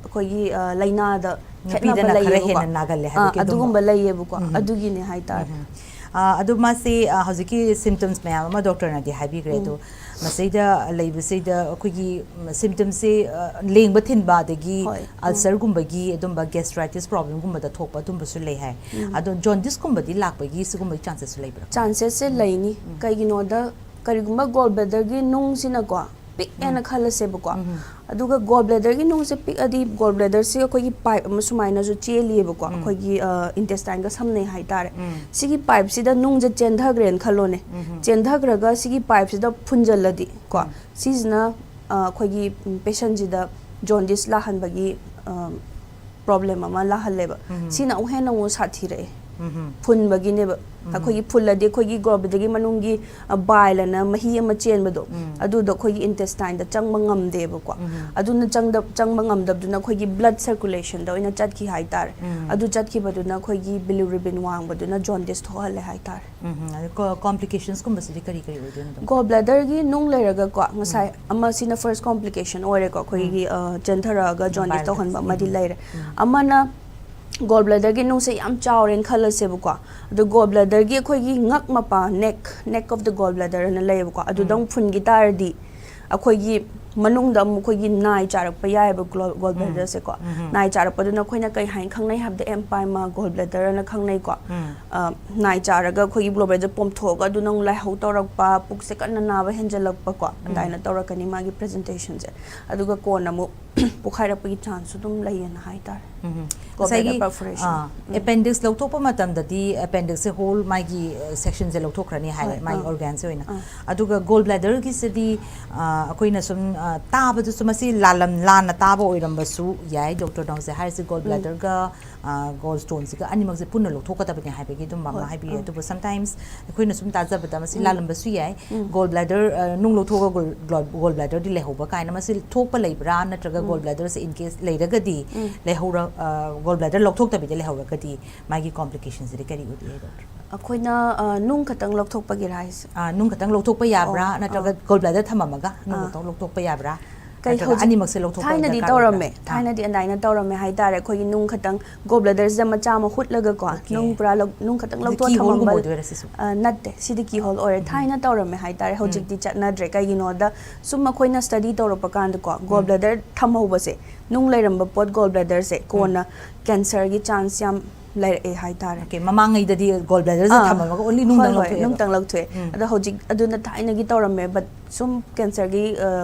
ꯑꯩꯈꯣꯏꯒꯤ, ꯑ, ꯂꯥꯏꯅꯥꯗ ꯈꯦꯠꯅꯕ ꯅꯨꯄꯤꯗꯅ ꯈꯔ ꯂꯩꯌꯦꯕꯀꯣ꯫ ꯍꯦꯟꯅ ꯅꯥꯒꯜꯂꯦ ꯑ, ꯍꯥꯏꯕꯒꯤ ꯑꯗꯨꯝꯕ꯫ ꯑꯗꯨꯒꯨꯝꯕ ꯂꯩꯌꯦꯕꯀꯣ꯫ ꯎꯝ꯫ ꯑꯗꯨꯒꯤꯅꯦ ꯍꯥꯏꯇꯥꯔꯦ꯫ ꯎꯝ꯫ ꯑ, ꯑꯗꯨ ꯃꯥꯁꯤ, ꯑ, ꯍꯧꯖꯤꯛꯀꯤ symptoms ꯃꯌꯥꯝ ꯑꯃ Doctorꯅꯗꯤ ꯍꯥꯏꯕꯤꯈ꯭ꯔꯦ꯫ ꯎꯝ꯫ ꯑꯗꯣ ꯃꯁꯤꯗ ꯂꯩꯕꯁꯤꯗ ꯑꯩꯈꯣꯏꯒꯤ, ꯎꯝ, symptomꯁꯤ, ꯑ, ꯂꯦꯡꯕ ꯊꯤꯟꯕ, ꯑꯗꯒꯤ ꯍꯣꯏ꯫ ꯎꯝ꯫ Ulcerꯒꯨꯝꯕꯒꯤ, ꯑꯗꯨꯝꯕ gastritis problemꯒꯨꯝꯕꯗ ꯊꯣꯛꯄ ꯑꯗꯨꯝꯕꯁꯨ ꯂꯩ ꯍꯥꯏ꯫ ꯎꯝ꯫ ꯑꯗꯣ jaundiceꯀꯨꯝꯕꯗꯤ ꯂꯥꯛꯄꯒꯤ ꯁꯤꯒꯨꯝꯕꯒꯤ chances ꯂꯩꯕ꯭ꯔꯥ? Chancesꯁꯦ ꯎꯝ꯫ ꯂꯩꯅꯤ꯫ ꯎꯝ꯫ ꯀꯩꯒꯤꯅꯣꯗ, ꯀꯔꯤꯒꯨꯝꯕ gall bladderꯒꯤ ꯅꯨꯡꯁꯤꯅꯀꯣ, ꯄꯤꯛꯑꯦꯅ ꯈꯜꯂꯁꯦꯕꯀꯣ꯫ ꯑꯗꯨꯒ ꯒꯣꯜ ꯕ꯭ꯂꯦꯗꯔꯒꯤ ꯅꯨꯡꯁꯦ ꯄꯤꯛꯑꯗꯤ ꯒꯣꯜ ꯕ꯭ꯂꯦꯗꯔꯁꯤ ꯑꯩꯈꯣꯏꯒꯤ ꯄꯥꯏꯞ ꯑꯃ ꯁꯨꯃꯥꯏꯅꯁꯨ ꯆꯦꯜꯂꯤꯑꯕꯀꯣ, ꯑꯩꯈꯣꯏꯒꯤ ꯏꯟꯇꯦꯁꯇꯥꯏꯟꯒ ꯁꯝꯅꯩ ꯍꯥꯏꯇꯥꯔꯦ꯫ ꯁꯤꯒꯤ ꯄꯥꯏꯞꯁꯤꯗ ꯅꯨꯡꯁꯦ ꯆꯦꯟꯊꯈ꯭ꯔꯦꯅ ꯈꯜꯂꯣꯅꯦ꯫ ꯆꯦꯟꯊꯈ꯭ꯔꯒ ꯁꯤꯒꯤ ꯄꯥꯏꯞꯁꯤꯗ ꯐꯨꯟꯖꯜꯂꯗꯤ ꯀꯣ, ꯁꯤꯁꯤꯅ ꯑ, ꯑꯩꯈꯣꯏꯒꯤ ꯄꯦꯁꯦꯟꯁꯤꯗ ꯖꯣꯟꯗꯤꯁ ꯂꯥꯛꯍꯟꯕꯒꯤ ꯄ꯭ꯔꯣꯕ꯭ꯂꯦꯝ ꯑꯃ ꯂꯥꯛꯍꯜꯂꯦꯕ꯫ ꯁꯤꯅ ꯑꯃꯨꯛ ꯍꯦꯟꯅ ꯑꯃꯨꯛ ꯁꯥꯊꯤꯔꯛꯑꯦ꯫ ꯐꯨꯟꯕꯒꯤꯅꯦꯕ꯫ ꯑꯩꯈꯣꯏꯒꯤ ꯐꯨꯜꯂꯗꯤ ꯑꯩꯈꯣꯏꯒꯤ ꯒꯣꯜ ꯕ꯭ꯂꯦꯗꯔꯒꯤ ꯃꯅꯨꯡꯒꯤ ꯕꯥꯏꯜ ꯑꯅ ꯃꯍꯤ ꯑꯃ ꯆꯦꯟꯕꯗꯣ, ꯑꯗꯨꯗꯣ ꯑꯩꯈꯣꯏꯒꯤ ꯏꯟꯇꯦꯁꯇꯥꯏꯟꯗ ꯆꯪꯕ ꯉꯝꯗꯦꯕꯀꯣ꯫ ꯑꯗꯨꯅ ꯆꯪꯗ- ꯆꯪꯕ ꯉꯝꯗꯕꯗꯨꯅ ꯑꯩꯈꯣꯏꯒꯤ ꯕ꯭ꯂꯗ ꯁꯔꯀꯨꯂꯦꯁꯟꯗ ꯑꯣꯏꯅ ꯆꯠꯈꯤ ꯍꯥꯏꯇꯥꯔꯦ꯫ ꯑꯗꯨ ꯆꯠꯈꯤꯕꯗꯨꯅ ꯑꯩꯈꯣꯏꯒꯤ ꯕꯤꯂꯤꯔꯨꯕꯤꯟ ꯋꯥꯡꯕꯗꯨꯅ ꯖꯣꯟꯗꯤꯁ ꯊꯣꯛꯍꯜꯂꯦ ꯍꯥꯏꯇꯥꯔꯦ꯫ ꯎꯝ, ꯑꯗꯣ ꯀꯣꯝꯄ꯭ꯂꯤꯀꯦꯁꯟꯁꯀꯨꯝꯕꯁꯤꯗꯤ ꯀꯔꯤ ꯀꯔꯤ ꯑꯣꯏꯗꯣꯏꯅꯣ, ꯗꯣꯛꯇꯔ? ꯒꯣꯜ ꯕ꯭ꯂꯦꯗꯔꯒꯤ ꯅꯨꯡ ꯂꯩꯔꯒꯀꯣ, ꯉꯁꯥꯏ ꯑꯃ, ꯁꯤꯅ ꯐꯥꯔꯁ ꯀꯣꯝꯄ꯭ꯂꯤꯀꯦꯁꯟ ꯑꯣꯏꯔꯦꯀꯣ, ꯑꯩꯈꯣꯏꯒꯤ ꯑ, ꯆꯦꯟꯊꯔꯛꯑꯒ ꯖꯣꯟꯗꯤꯁ ꯇꯧꯍꯟꯕ ꯑꯃꯗꯤ ꯂꯩꯔꯦ꯫ ꯑꯃꯅ ꯒꯣꯜ ꯕ꯭ꯂꯦꯗꯔꯒꯤ ꯅꯨꯡꯁꯦ ꯌꯥꯝ ꯆꯥꯎꯔꯦꯅ ꯈꯜꯂꯁꯦꯕꯀꯣ, ꯑꯗꯣ ꯒꯣꯜ ꯕ꯭ꯂꯦꯗꯔꯒꯤ ꯑꯩꯈꯣꯏꯒꯤ ꯉꯛ ꯃꯄꯥ, neck, neck of the gall bladder ꯑꯅ ꯂꯩꯌꯦꯕꯀꯣ, ꯑꯗꯨꯗꯪ ꯐꯨꯟꯈꯤ ꯇꯥꯔꯗꯤ ꯑꯩꯈꯣꯏꯒꯤ ꯃꯅꯨꯡꯗ ꯑꯃꯨꯛ ꯑꯩꯈꯣꯏꯒꯤ ꯅꯥꯏ ꯆꯥꯔꯛꯄ ꯌꯥꯏꯑꯕ ꯒꯣꯜ ꯕ꯭ꯂꯦꯗꯔꯁꯦꯀꯣ꯫ ꯅꯥꯏ ꯆꯥꯔꯛꯄꯗꯨꯅ ꯑꯩꯈꯣꯏꯅ ꯀꯩ ꯍꯥꯏꯅ ꯈꯪꯅꯩ ꯍꯥꯏꯕꯗ, ꯑꯦꯝꯄꯥꯏꯃꯥ ꯒꯣꯜ ꯕ꯭ꯂꯦꯗꯔ ꯑꯅ ꯈꯪꯅꯩꯀꯣ꯫ ꯑ, ꯅꯥꯏ ꯆꯥꯔꯒ ꯑꯩꯈꯣꯏꯒꯤ ꯒꯣꯜ ꯕ꯭ꯂꯦꯗꯔ ꯄꯣꯝꯊꯣꯛꯑꯒ ꯑꯗꯨꯅ ꯑꯃꯨꯛ ꯂꯥꯏꯍꯧ ꯇꯧꯔꯛꯄ, ꯄꯨꯛꯁꯦ ꯀꯟꯅ ꯅꯥꯕ ꯍꯦꯟꯖꯜꯂꯛꯄꯀꯣ, ꯑꯗꯨꯃꯥꯏꯅ ꯇꯧꯔꯛꯀꯅꯤ ꯃꯥꯒꯤ ꯄ꯭ꯔꯖꯦꯟꯇꯦꯁꯟꯁꯦ꯫ ꯑꯗꯨꯒ ꯀꯣꯟꯅ ꯑꯃꯨꯛ ꯄꯣꯛꯈꯥꯏꯔꯛꯄꯒꯤ ꯆꯥꯟꯁꯁꯨ ꯑꯗꯨꯝ ꯂꯩꯌꯦꯅ ꯍꯥꯏꯇꯥꯔꯦ꯫ ꯎꯝ. ꯒꯣꯜ ꯉꯁꯥꯏꯒꯤ ꯕ꯭ꯂꯦꯗꯔ ꯄꯔꯐꯣꯔꯦꯁꯟ꯫ ꯑꯦꯄꯦꯟꯗꯤꯛꯁ ꯂꯧꯊꯣꯛꯄ ꯃꯇꯝꯗꯗꯤ ꯑꯦꯄꯦꯟꯗꯤꯛꯁꯁꯦ ꯍꯣꯜ ꯃꯥꯒꯤ ꯁꯦꯛꯁꯟꯁꯦ ꯂꯧꯊꯣꯛꯈ꯭ꯔꯅꯤ ꯍꯥꯏ, ꯍꯣꯏ, ꯃꯥꯒꯤ ꯑꯥ꯫ ꯑꯣꯔꯒꯥꯟꯁꯦ ꯑꯣꯏꯅ꯫ ꯑꯥ꯫ ꯑꯗꯨꯒ ꯒꯣꯜ ꯕ꯭ꯂꯦꯗꯔꯒꯤꯁꯤꯗꯤ ꯑꯩꯈꯣꯏꯅ ꯁꯨꯝ ꯑ, ꯇꯥꯕꯗꯁꯨ ꯃꯁꯤ ꯂꯥꯜꯂꯝ ꯂꯥꯟꯅ ꯇꯥꯕ ꯑꯣꯏꯔꯝꯕꯁꯨ ꯌꯥꯏ, ꯗꯣꯛꯇꯔꯅ ꯍꯧꯖꯤꯛ ꯍꯥꯏꯔꯤꯁꯦ ꯒꯣꯜ ꯕ꯭ꯂꯦꯗꯔꯒ ꯒꯣꯜ ꯁ꯭ꯇꯣꯟꯁꯤꯒ ꯑꯅꯤꯃꯛꯁꯦ ꯄꯨꯟꯅ ꯂꯧꯊꯣꯛꯀꯗꯕꯅꯤ ꯍꯥꯏꯕꯒꯤ ꯑꯗꯨꯝ ꯃꯥꯝꯅ ꯍꯣꯏ, ꯍꯥꯏꯕꯤꯔꯦ꯫ ꯑꯥ꯫ ꯑꯗꯨꯕꯨ ꯁꯝꯇꯥꯏꯝꯁ ꯑꯩꯈꯣꯏꯅ ꯁꯨꯝ ꯇꯥꯖꯕꯗ ꯃꯁꯤ ꯂꯥꯜꯂꯝꯕꯁꯨ ꯌꯥꯏ꯫ ꯒꯣꯜ ꯕ꯭ꯂꯦꯗꯔ, ꯑ, ꯅꯨꯡ ꯂꯧꯊꯣꯛꯑꯒ ꯒꯣꯜ, ꯒꯣꯜ, ꯒꯣꯜ ꯕ꯭ꯂꯦꯗꯔꯗꯤ ꯂꯩꯍꯧꯕ ꯀꯥꯏꯅ ꯃꯁꯤ ꯊꯣꯛꯄ ꯂꯩꯕ꯭ꯔꯥ, ꯅꯠꯇ꯭ꯔꯒ ꯒꯣꯜ ꯕ꯭ꯂꯦꯗꯔꯁꯦ ꯏꯟ ꯀꯦꯁ ꯂꯩꯔꯒꯗꯤ ꯂꯩꯍꯧꯔ-, ꯑ, ꯒꯣꯜ ꯕ꯭ꯂꯦꯗꯔ ꯂꯧꯊꯣꯛꯇꯕꯤꯗ ꯂꯩꯍꯧꯔꯒꯗꯤ ꯃꯥꯒꯤ ꯀꯣꯝꯄ꯭ꯂꯤꯀꯦꯁꯟꯁꯤꯗꯤ ꯀꯔꯤ ꯑꯣꯏꯗꯣꯏ, ꯗꯣꯛꯇꯔ? ꯑꯩꯈꯣꯏꯅ ꯑ, ꯅꯨꯡ ꯈꯛꯇꯪ ꯂꯧꯊꯣꯛꯄꯒꯤꯔꯥ ꯍꯥꯏꯁꯦ? ꯑ, ꯅꯨꯡ ꯈꯛꯇꯪ ꯂꯧꯊꯣꯛꯄ ꯌꯥꯕ꯭ꯔꯥ, ꯑꯣ, ꯅꯠꯇ꯭ꯔꯒ ꯑꯣ꯫ ꯒꯣꯜ ꯕ꯭ꯂꯦꯗꯔ ꯊꯝꯃꯝꯃꯒ ꯅꯨꯡ ꯑꯥ꯫ ꯈꯛꯇꯪ ꯂꯧꯊꯣꯛꯄ ꯌꯥꯕ꯭ꯔꯥ? ꯀꯩ ꯅꯠꯇ꯭ꯔꯒ ꯍꯧꯖꯤꯛ ꯑꯅꯤꯃꯛꯁꯦ ꯂꯧꯊꯣꯛꯄ ꯊꯥꯏꯅꯗꯤ ꯗꯔꯀꯥꯔ ꯇꯧꯔꯝꯃꯦ꯫ ꯑꯣꯏꯕ꯭ꯔꯥ? ꯑꯥ꯫ ꯊꯥꯏꯅꯗꯤ ꯑꯗꯨꯃꯥꯏꯅ ꯇꯧꯔꯝꯃꯦ ꯍꯥꯏꯇꯥꯔꯦ꯫ ꯑꯩꯈꯣꯏꯒꯤ ꯅꯨꯡ ꯈꯛꯇꯪ, ꯒꯣꯜ ꯕ꯭ꯂꯦꯗꯔꯁꯤꯗ ꯃꯆꯥ ꯑꯃ ꯍꯨꯠꯂꯒꯀꯣ, ꯑꯣꯀꯦ꯫ ꯅꯨꯡ ꯄꯨꯔꯥ ꯂꯧ-, ꯅꯨꯡ ꯈꯛꯇꯪ ꯑꯗꯨ ꯂꯧꯊꯣꯛꯑ ꯀꯤ ꯍꯣꯜꯒꯨꯝꯕ ꯊꯝꯃꯝꯕ꯫ ꯑꯣꯏꯗꯣꯏꯔꯥ ꯁꯤꯁꯨ? ꯑ, ꯅꯠꯇꯦ, ꯁꯤꯗꯤ ꯀꯤ ꯍꯣꯜ ꯑꯣꯏꯔꯦ꯫ ꯊꯥꯏꯅ ꯇꯧꯔꯝꯃꯦ ꯍꯥꯏꯇꯥꯔꯦ, ꯍꯧꯖꯤꯛꯇꯤ ꯆꯠꯅꯗ꯭ꯔꯦ꯫ ꯀꯩꯒꯤꯅꯣꯗ ꯁꯨꯝ ꯑꯩꯈꯣꯏꯅ ꯁ꯭ꯇꯗꯤ ꯇꯧꯔꯛꯄ ꯀꯥꯟꯗꯀꯣ, ꯒꯣꯜ ꯕ꯭ꯂꯦꯗꯔ ꯊꯝꯍꯧꯕꯁꯦ, ꯅꯨꯡ ꯂꯩꯔꯝꯕ ꯄꯣꯠ, ꯒꯣꯜ ꯕ꯭ꯂꯦꯗꯔꯁꯦ ꯀꯣꯟꯅ ꯀꯦꯟꯁꯔꯒꯤ ꯆꯥꯟꯁ ꯌꯥꯝ ꯂꯩꯔꯛꯑꯦ ꯍꯥꯏꯇꯥꯔꯦ꯫ Okay, ꯃꯃꯥꯡꯉꯩꯗꯗꯤ gall bladder ꯁꯦ ꯑꯥ, ꯊꯝꯃꯝꯃꯒ only ꯍꯣꯏ, ꯅꯨꯡꯗꯪ ꯍꯣꯏ, ꯂꯧꯊꯣꯛꯑꯦꯕ꯫ ꯅꯨꯡꯇꯪ ꯂꯧꯊꯣꯛꯑꯦ꯫ ꯎꯝ꯫ ꯑꯗꯣ ꯍꯧꯖꯤꯛ ꯑꯗꯨꯅ ꯊꯥꯏꯅꯒꯤ ꯇꯧꯔꯝꯃꯦ, but ꯁꯨꯝ cancer ꯒꯤ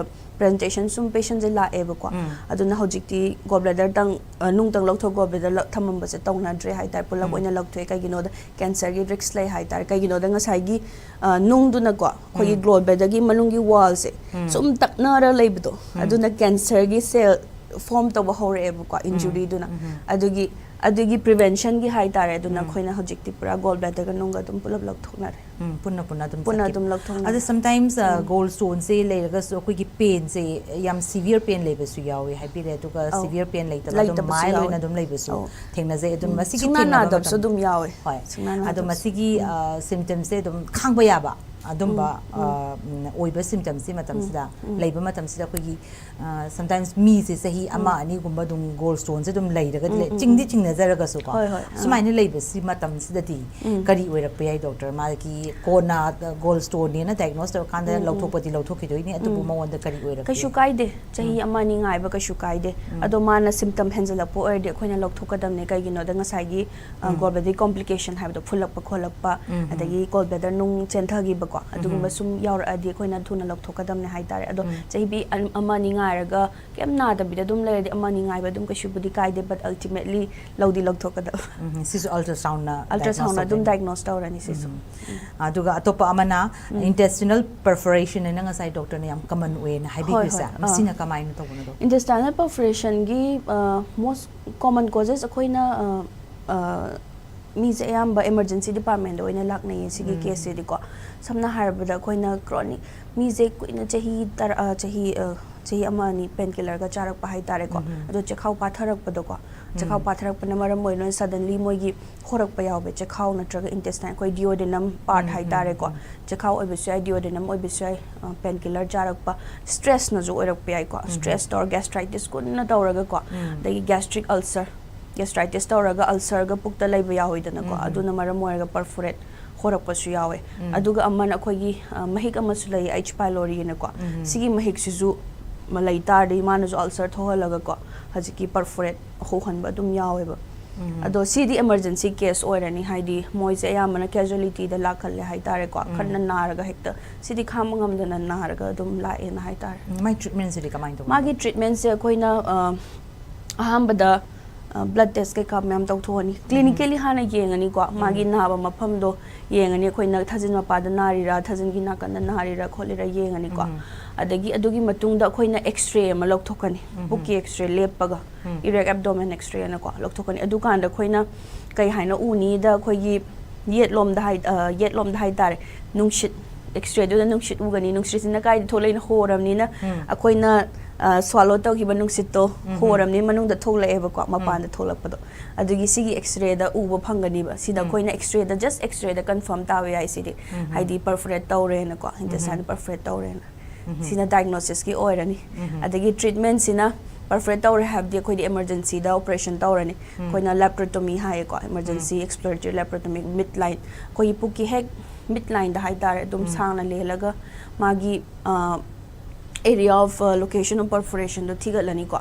presentation ꯁꯨꯝ patient ꯁꯦ ꯂꯥꯛꯑꯦꯕꯀꯣ꯫ ꯎꯝ꯫ ꯑꯗꯨꯅ ꯍꯧꯖꯤꯛꯇꯤ gall bladder ꯇꯪ, ꯑ, ꯅꯨꯡꯇꯪ ꯂꯧꯊꯣꯛ gall bladder ꯊꯝꯃꯝꯕꯁꯦ ꯇꯧꯅꯗ꯭ꯔꯦ ꯍꯥꯏꯇꯥꯔꯦ, ꯄꯨꯂꯞ ꯎꯝ꯫ ꯑꯣꯏꯅ ꯂꯧꯊꯣꯛꯑꯦ꯫ ꯀꯩꯒꯤꯅꯣꯗ cancer ꯒꯤ risk ꯂꯩ ꯍꯥꯏꯇꯥꯔꯦ꯫ ꯀꯩꯒꯤꯅꯣꯗ ꯉꯁꯥꯏꯒꯤ, ꯑ, ꯅꯨꯡꯗꯨꯅꯀꯣ ꯑꯩꯈꯣꯏꯒꯤ ꯎꯝ꯫ gall bladder ꯒꯤ ꯃꯅꯨꯡꯒꯤ wall ꯁꯦ ꯎꯝ꯫ ꯁꯨꯝ ꯇꯛꯅꯔ ꯂꯩꯕꯗꯣ, ꯎꯝ꯫ ꯑꯗꯨꯅ cancer ꯒꯤ cell form ꯇꯧꯕ ꯍꯧꯔꯛꯑꯦꯕꯀꯣ, injury ꯗꯨꯅ꯫ ꯎꯝ꯫ ꯑꯗꯨꯒꯤ, ꯑꯗꯨꯒꯤ prevention ꯒꯤ ꯍꯥꯏꯇꯥꯔꯦ꯫ ꯑꯗꯨꯅ ꯎꯝ꯫ ꯑꯩꯈꯣꯏꯅ ꯍꯧꯖꯤꯛꯇꯤ ꯄꯨꯔꯥ gall bladder ꯒ ꯅꯨꯡꯒ ꯑꯗꯨꯝ ꯄꯨꯂꯞ ꯂꯧꯊꯣꯛꯅꯔꯦ꯫ ꯎꯝ, ꯄꯨꯟꯅ ꯄꯨꯟꯅ ꯑꯗꯨꯝ ꯄꯨꯟꯅ ꯆꯠꯈꯤꯕ꯫ ꯑꯗꯨꯝ ꯂꯧꯊꯣꯛꯅꯔꯦ꯫ ꯑꯗꯣ sometimes, ꯑ, ꯎꯝ꯫ gall stone ꯁꯦ ꯂꯩꯔꯒꯁꯨ ꯑꯩꯈꯣꯏꯒꯤ pain ꯁꯦ ꯌꯥꯝ severe pain ꯂꯩꯕꯁꯨ ꯌꯥꯎꯋꯤ ꯍꯥꯏꯕꯤꯔꯦ, ꯑꯗꯨꯒ ꯑꯧ꯫ severe pain ꯂꯩꯇꯕ ꯑꯗꯨꯝ ꯂꯩꯇꯕꯁꯨ mild ꯌꯥꯎꯋꯤ꯫ ꯑꯣꯏꯅ ꯑꯗꯨꯝ ꯂꯩꯕꯁꯨ ꯑꯧ꯫ ꯊꯦꯡꯅꯖꯩ꯫ ꯑꯗꯨꯝ ꯎꯝ꯫ ꯃꯁꯤꯒꯤ ꯁꯨꯡꯅꯥ ꯊꯦꯡꯅꯕ ꯅꯥꯗꯕꯁꯨ ꯃꯇꯝ-, ꯑꯗꯨꯝ ꯌꯥꯎꯋꯦ꯫ ꯍꯣꯏ꯫ ꯁꯨꯡꯅꯥ ꯑꯗꯣ ꯅꯥꯗꯕꯁꯨ꯫ ꯃꯁꯤꯒꯤ, ꯎꯝ꯫ ꯑ, symptoms ꯁꯦ ꯑꯗꯨꯝ ꯈꯥꯡꯕ ꯌꯥꯕ ꯑꯗꯨꯝꯕ, ꯎꯝ, ꯎꯝ꯫ ꯑ, ꯎꯝ, ꯑꯣꯏꯕ symptoms ꯁꯤ ꯃꯇꯝꯁꯤꯗ, ꯎꯝ, ꯎꯝ꯫ ꯂꯩꯕ ꯃꯇꯝꯁꯤꯗ ꯑꯩꯈꯣꯏꯒꯤ, ꯑ, sometimes ꯃꯤꯁꯦ ꯆꯍꯤ ꯑꯃ ꯎꯝ꯫ ꯑꯅꯤꯒꯨꯝꯕ ꯑꯗꯨꯝ gall stone ꯁꯦ ꯑꯗꯨꯝ ꯂꯩꯔꯒꯗꯤ ꯎꯝ, ꯂꯩ-, ꯎꯝ, ꯆꯤꯡꯗꯤ ꯎꯝ꯫ ꯆꯤꯡꯅꯖꯔꯒꯁꯨꯀꯣ꯫ ꯍꯣꯏ, ꯍꯣꯏ, ꯑꯥ꯫ ꯁꯨꯃꯥꯏꯅ ꯂꯩꯕꯁꯤ ꯃꯇꯝꯁꯤꯗꯗꯤ ꯎꯝ꯫ ꯀꯔꯤ ꯑꯣꯏꯔꯛꯄ ꯌꯥꯏ doctor? ꯃꯥꯒꯤ ꯀꯣꯟꯅ gall stone ꯅꯦꯅ diagnose ꯇꯧꯔꯀꯥꯟꯗ ꯎꯝ, ꯎꯝ꯫ ꯂꯧꯊꯣꯛꯄꯗꯤ ꯂꯧꯊꯣꯛꯈꯤꯗꯣꯏꯅꯤ, ꯑꯗꯨꯕꯨ ꯎꯝ꯫ ꯃꯉꯣꯟꯗ ꯀꯔꯤ ꯑꯣꯏꯔꯛꯀꯦ? ꯀꯩꯁꯨ ꯀꯥꯏꯗꯦ꯫ ꯆꯍꯤ ꯎꯝ꯫ ꯑꯃ ꯑꯅꯤ ꯉꯥꯏꯕ ꯀꯩꯁꯨ ꯀꯥꯏꯗꯦ꯫ ꯎꯝ꯫ ꯑꯗꯣ ꯃꯥꯅ symptom ꯍꯦꯟꯖꯜꯂꯛꯄ ꯑꯣꯏꯔꯗꯤ ꯑꯩꯈꯣꯏꯅ ꯂꯧꯊꯣꯛꯀꯗꯕꯅꯦ꯫ ꯀꯩꯒꯤꯅꯣꯗ ꯉꯁꯥꯏꯒꯤ, ꯑ, ꯎꯝ꯫ gall bladder ꯒꯤ complication ꯍꯥꯏꯕꯗꯣ, ꯐꯨꯜꯂꯛꯄ ꯈꯣꯠꯂꯛꯄ, ꯎꯝ, ꯎꯝ꯫ ꯑꯗꯒꯤ gall bladder ꯅꯨꯡ ꯆꯦꯟꯊꯈꯤꯕꯀꯣ, ꯑꯗꯨꯒꯨꯝꯕ ꯎꯝ꯫ ꯁꯨꯝ ꯌꯥꯎꯔꯛꯑꯗꯤ ꯑꯩꯈꯣꯏꯅ ꯊꯨꯅ ꯂꯧꯊꯣꯛꯀꯗꯕꯅꯦ ꯍꯥꯏꯇꯥꯔꯦ꯫ ꯑꯗꯣ ꯎꯝ꯫ ꯆꯍꯤ ꯑꯃ ꯑꯅꯤ ꯉꯥꯏꯔꯒ ꯀꯩꯝ ꯅꯥꯗꯕꯤꯗ ꯑꯗꯨꯝ ꯂꯩꯔꯗꯤ ꯑꯃ ꯑꯅꯤ ꯉꯥꯏꯕ ꯑꯗꯨꯝ ꯀꯩꯁꯨꯕꯨꯗꯤ ꯀꯥꯏꯗꯦ, but ultimately ꯂꯧꯗꯤ ꯂꯧꯊꯣꯛꯀꯗꯕ꯫ ꯎꯝ, ꯁꯤꯁꯨ ultrasound ꯅ Ultrasound ꯅ ꯑꯗꯨꯝ diagnose diagnose ꯇꯧꯔꯅꯤ ꯁꯤꯁꯨ꯫ ꯎꯝ꯫ ꯎꯝ꯫ ꯑꯗꯨꯒ ꯑꯇꯣꯞꯄ ꯑꯃꯅ ꯎꯝ꯫ intestinal perforation ꯍꯥꯏꯅ ꯉꯁꯥꯏ doctor ꯅ ꯌꯥꯝ common ꯑꯣꯏꯅ ꯍꯣꯏ, ꯍꯥꯏꯕꯤꯈ꯭ꯔꯤꯁꯦ, ꯍꯣꯏ, ꯑꯥ꯫ ꯃꯁꯤꯅ ꯀꯃꯥꯏꯅ ꯇꯧꯕꯅꯣ, doctor? Intestinal perforation ꯒꯤ, ꯑ, most common causes ꯑꯩꯈꯣꯏꯅ, ꯑ, ꯑ, ꯃꯤꯁꯦ ꯑꯌꯥꯝꯕ emergency department ꯇ ꯑꯣꯏꯅ ꯂꯥꯛꯅꯩꯌꯦ ꯁꯤꯒꯤ ꯎꯝ꯫ case ꯁꯤꯗꯤꯀꯣ꯫ ꯁꯝꯅ ꯍꯥꯏꯔꯕꯗ ꯑꯩꯈꯣꯏꯅ chronic ꯃꯤꯁꯦ ꯀꯨꯏꯅ ꯆꯍꯤ ꯇꯔꯥ, ꯑ, ꯆꯍꯤ, ꯑ, ꯆꯍꯤ ꯑꯃ ꯑꯅꯤ pain killer ꯒ ꯆꯥꯔꯛꯄ ꯍꯥꯏꯇꯥꯔꯦꯀꯣ꯫ ꯎꯝ꯫ ꯑꯗꯣ ꯆꯦꯈꯥꯎ ꯄꯥꯊꯔꯛꯄꯗꯣꯀꯣ꯫ ꯆꯦꯈꯥꯎ ꯎꯝ꯫ ꯄꯥꯊꯔꯛꯄꯅ ꯃꯔꯝ ꯑꯣꯏꯗꯨꯅ suddenly ꯃꯣꯏꯒꯤ ꯍꯣꯔꯛꯄ ꯌꯥꯎꯕ ꯆꯦꯈꯥꯎ ꯅꯠꯇ꯭ꯔꯒ intestine, ꯑꯩꯈꯣꯏ duodenum part ꯎꯝ, ꯎꯝ, ꯍꯥꯏꯇꯥꯔꯦꯀꯣ꯫ ꯎꯝ꯫ ꯆꯦꯈꯥꯎ ꯑꯣꯏꯕꯁꯨ ꯌꯥꯏ, duodenum ꯑꯣꯏꯕꯁꯨ ꯌꯥꯏ, ꯑ, pain killer ꯆꯥꯔꯛꯄ, stress ꯅꯁꯨ ꯑꯣꯏꯔꯛꯄ ꯌꯥꯏꯀꯣ꯫ ꯎꯝ꯫ Stress ꯇꯧꯔ gastritis ꯀꯨꯟꯅ ꯇꯧꯔꯒꯀꯣ꯫ ꯎꯝ꯫ ꯑꯗꯒꯤ gastric ulcer, gastritis ꯇꯧꯔꯒ ulcer ꯒ ꯄꯨꯛꯇ ꯂꯩꯕ ꯌꯥꯎꯋꯤꯗꯅꯀꯣ꯫ ꯎꯝ, ꯎꯝ꯫ ꯑꯗꯨꯅ ꯃꯔꯝ ꯑꯣꯏꯔꯒ perforate ꯍꯣꯔꯛꯄꯁꯨ ꯌꯥꯎꯋꯦ꯫ ꯎꯝ꯫ ꯑꯗꯨꯒ ꯑꯃꯅ ꯑꯩꯈꯣꯏꯒꯤ, ꯑ, ꯃꯍꯤꯛ ꯑꯃꯁꯨ ꯂꯩ, H. pylori ꯍꯥꯏꯅꯀꯣ꯫ ꯎꯝ꯫ ꯁꯤꯒꯤ ꯃꯍꯤꯛꯁꯤꯁꯨ ꯃ-, ꯂꯩ ꯇꯥꯔꯗꯤ ꯃꯥꯅꯁꯨ ulcer ꯊꯣꯛꯍꯜꯂꯒꯀꯣ, ꯍꯧꯖꯤꯛꯀꯤ perforate ꯍꯧꯍꯟꯕ ꯑꯗꯨꯝ ꯌꯥꯎꯋꯦꯕ꯫ ꯑꯗꯣ ꯁꯤꯗꯤ emergency case ꯑꯣꯏꯔꯅꯤ, ꯍꯥꯏꯗꯤ ꯃꯣꯏꯁꯦ ꯑꯌꯥꯝꯕꯅ casualtyꯗ ꯂꯥꯛꯀꯜꯂꯦ ꯍꯥꯏꯇꯥꯔꯦꯀꯣ꯫ ꯈꯔꯅ ꯅꯥꯔꯒ ꯍꯦꯛꯇ, ꯁꯤꯗꯤ ꯈꯥꯡꯕ ꯉꯝꯗꯅ ꯅꯥꯔꯒ ꯑꯗꯨꯝ ꯂꯥꯛꯑꯦꯅ ꯍꯥꯏꯇꯥꯔꯦ꯫ ꯎꯝ, ꯃꯥꯏ treatmentꯁꯤꯗꯤ ꯀꯃꯥꯏꯅ ꯇꯧꯕ? ꯃꯥꯒꯤ treatmentꯁꯦ ꯑꯩꯈꯣꯏꯅ ꯑ, ꯑꯍꯥꯟꯕꯗ blood test ꯀꯩꯀꯥ ꯃꯌꯥꯝ ꯇꯧꯊꯣꯛꯑꯅꯤ꯫ Clinically ꯍꯥꯟꯅ ꯌꯦꯡꯉꯅꯤꯀꯣ, ꯃꯥꯒꯤ ꯅꯥꯕ ꯃꯐꯝꯗꯣ ꯌꯦꯡꯉꯅꯤ꯫ ꯑꯩꯈꯣꯏꯅ ꯊꯥꯖꯤꯟ ꯃꯄꯥꯗ ꯅꯥꯔꯤꯔꯥ, ꯊꯥꯖꯤꯟꯒꯤ ꯅꯥꯀꯟꯗ ꯅꯥꯔꯤꯔꯥ ꯈꯣꯠꯂꯤꯔꯥ ꯌꯦꯡꯉꯅꯤꯀꯣ꯫ ꯑꯗꯒꯤ ꯑꯗꯨꯒꯤ ꯃꯇꯨꯡꯗ ꯑꯩꯈꯣꯏꯅ X-ray ꯑꯃ ꯂꯧꯊꯣꯛꯀꯅꯤ, ꯄꯨꯛꯀꯤ X-ray ꯂꯦꯞꯄꯒ, erect abdomen X-rayꯅꯀꯣ ꯂꯧꯊꯣꯛꯀꯅꯤ꯫ ꯑꯗꯨꯀꯥꯟꯗ ꯑꯩꯈꯣꯏꯅ ꯀꯩ ꯍꯥꯏꯅ ꯎꯅꯤꯗ, ꯑꯩꯈꯣꯏꯒꯤ ꯌꯦꯠꯂꯣꯝꯗ ꯍꯥꯏ-, ꯑ, ꯌꯦꯠꯂꯣꯝꯗ ꯍꯥꯏꯇꯥꯔꯦ, ꯅꯨꯡꯁꯤꯠ, X-rayꯗꯨꯗ ꯅꯨꯡꯁꯤꯠ ꯎꯒꯅꯤ꯫ ꯅꯨꯡꯁꯤꯠꯁꯤꯅ ꯀꯥꯏꯗ ꯊꯣꯛꯂꯛꯏꯅꯣ? ꯍꯣꯔꯝꯅꯤꯅ ꯑꯩꯈꯣꯏꯅ, ꯑ, swallow ꯇꯧꯈꯤꯕ ꯅꯨꯡꯁꯤꯠꯇꯣ ꯍꯣꯔꯝꯅꯤ, ꯃꯅꯨꯡꯗ ꯊꯣꯛꯂꯛꯑꯦꯕꯀꯣ, ꯃꯄꯥꯟꯗ ꯊꯣꯛꯂꯛꯄꯗꯣ꯫ ꯑꯗꯨꯒꯤ ꯁꯤꯒꯤ X-rayꯗ ꯎꯕ ꯐꯪꯒꯅꯤꯕ꯫ ꯁꯤꯗ ꯑꯩꯈꯣꯏꯅ X-rayꯗ, just X-rayꯗ confirm ꯇꯥꯕ ꯌꯥꯏ ꯁꯤꯗꯤ꯫ ꯍꯥꯏꯗꯤ perforate ꯇꯧꯔꯦꯅꯀꯣ, intestine perforate ꯇꯧꯔꯦꯅ꯫ ꯁꯤꯅ diagnosisꯀꯤ ꯑꯣꯏꯔꯅꯤ꯫ ꯑꯗꯒꯤ treatmentꯁꯤꯅ perforate ꯇꯧꯔꯦ ꯍꯥꯏꯕꯗꯤ ꯑꯩꯈꯣꯏꯗꯤ emergencyꯗ operation ꯇꯧꯔꯅꯤ꯫ ꯑꯩꯈꯣꯏꯅ laparotomy ꯍꯥꯏꯌꯦꯀꯣ, emergency exploratory laparotomy, midline, ꯑꯩꯈꯣꯏꯒꯤ ꯄꯨꯛꯀꯤ ꯍꯦꯛ midlineꯗ ꯍꯥꯏꯇꯥꯔꯦ, ꯑꯗꯨꯝ ꯁꯥꯡꯅ ꯂꯦꯜꯂꯒ ꯃꯥꯒꯤ, ꯑ, area of, ꯑ, location of perforationꯗꯣ ꯊꯤꯒꯠꯂꯅꯤꯀꯣ꯫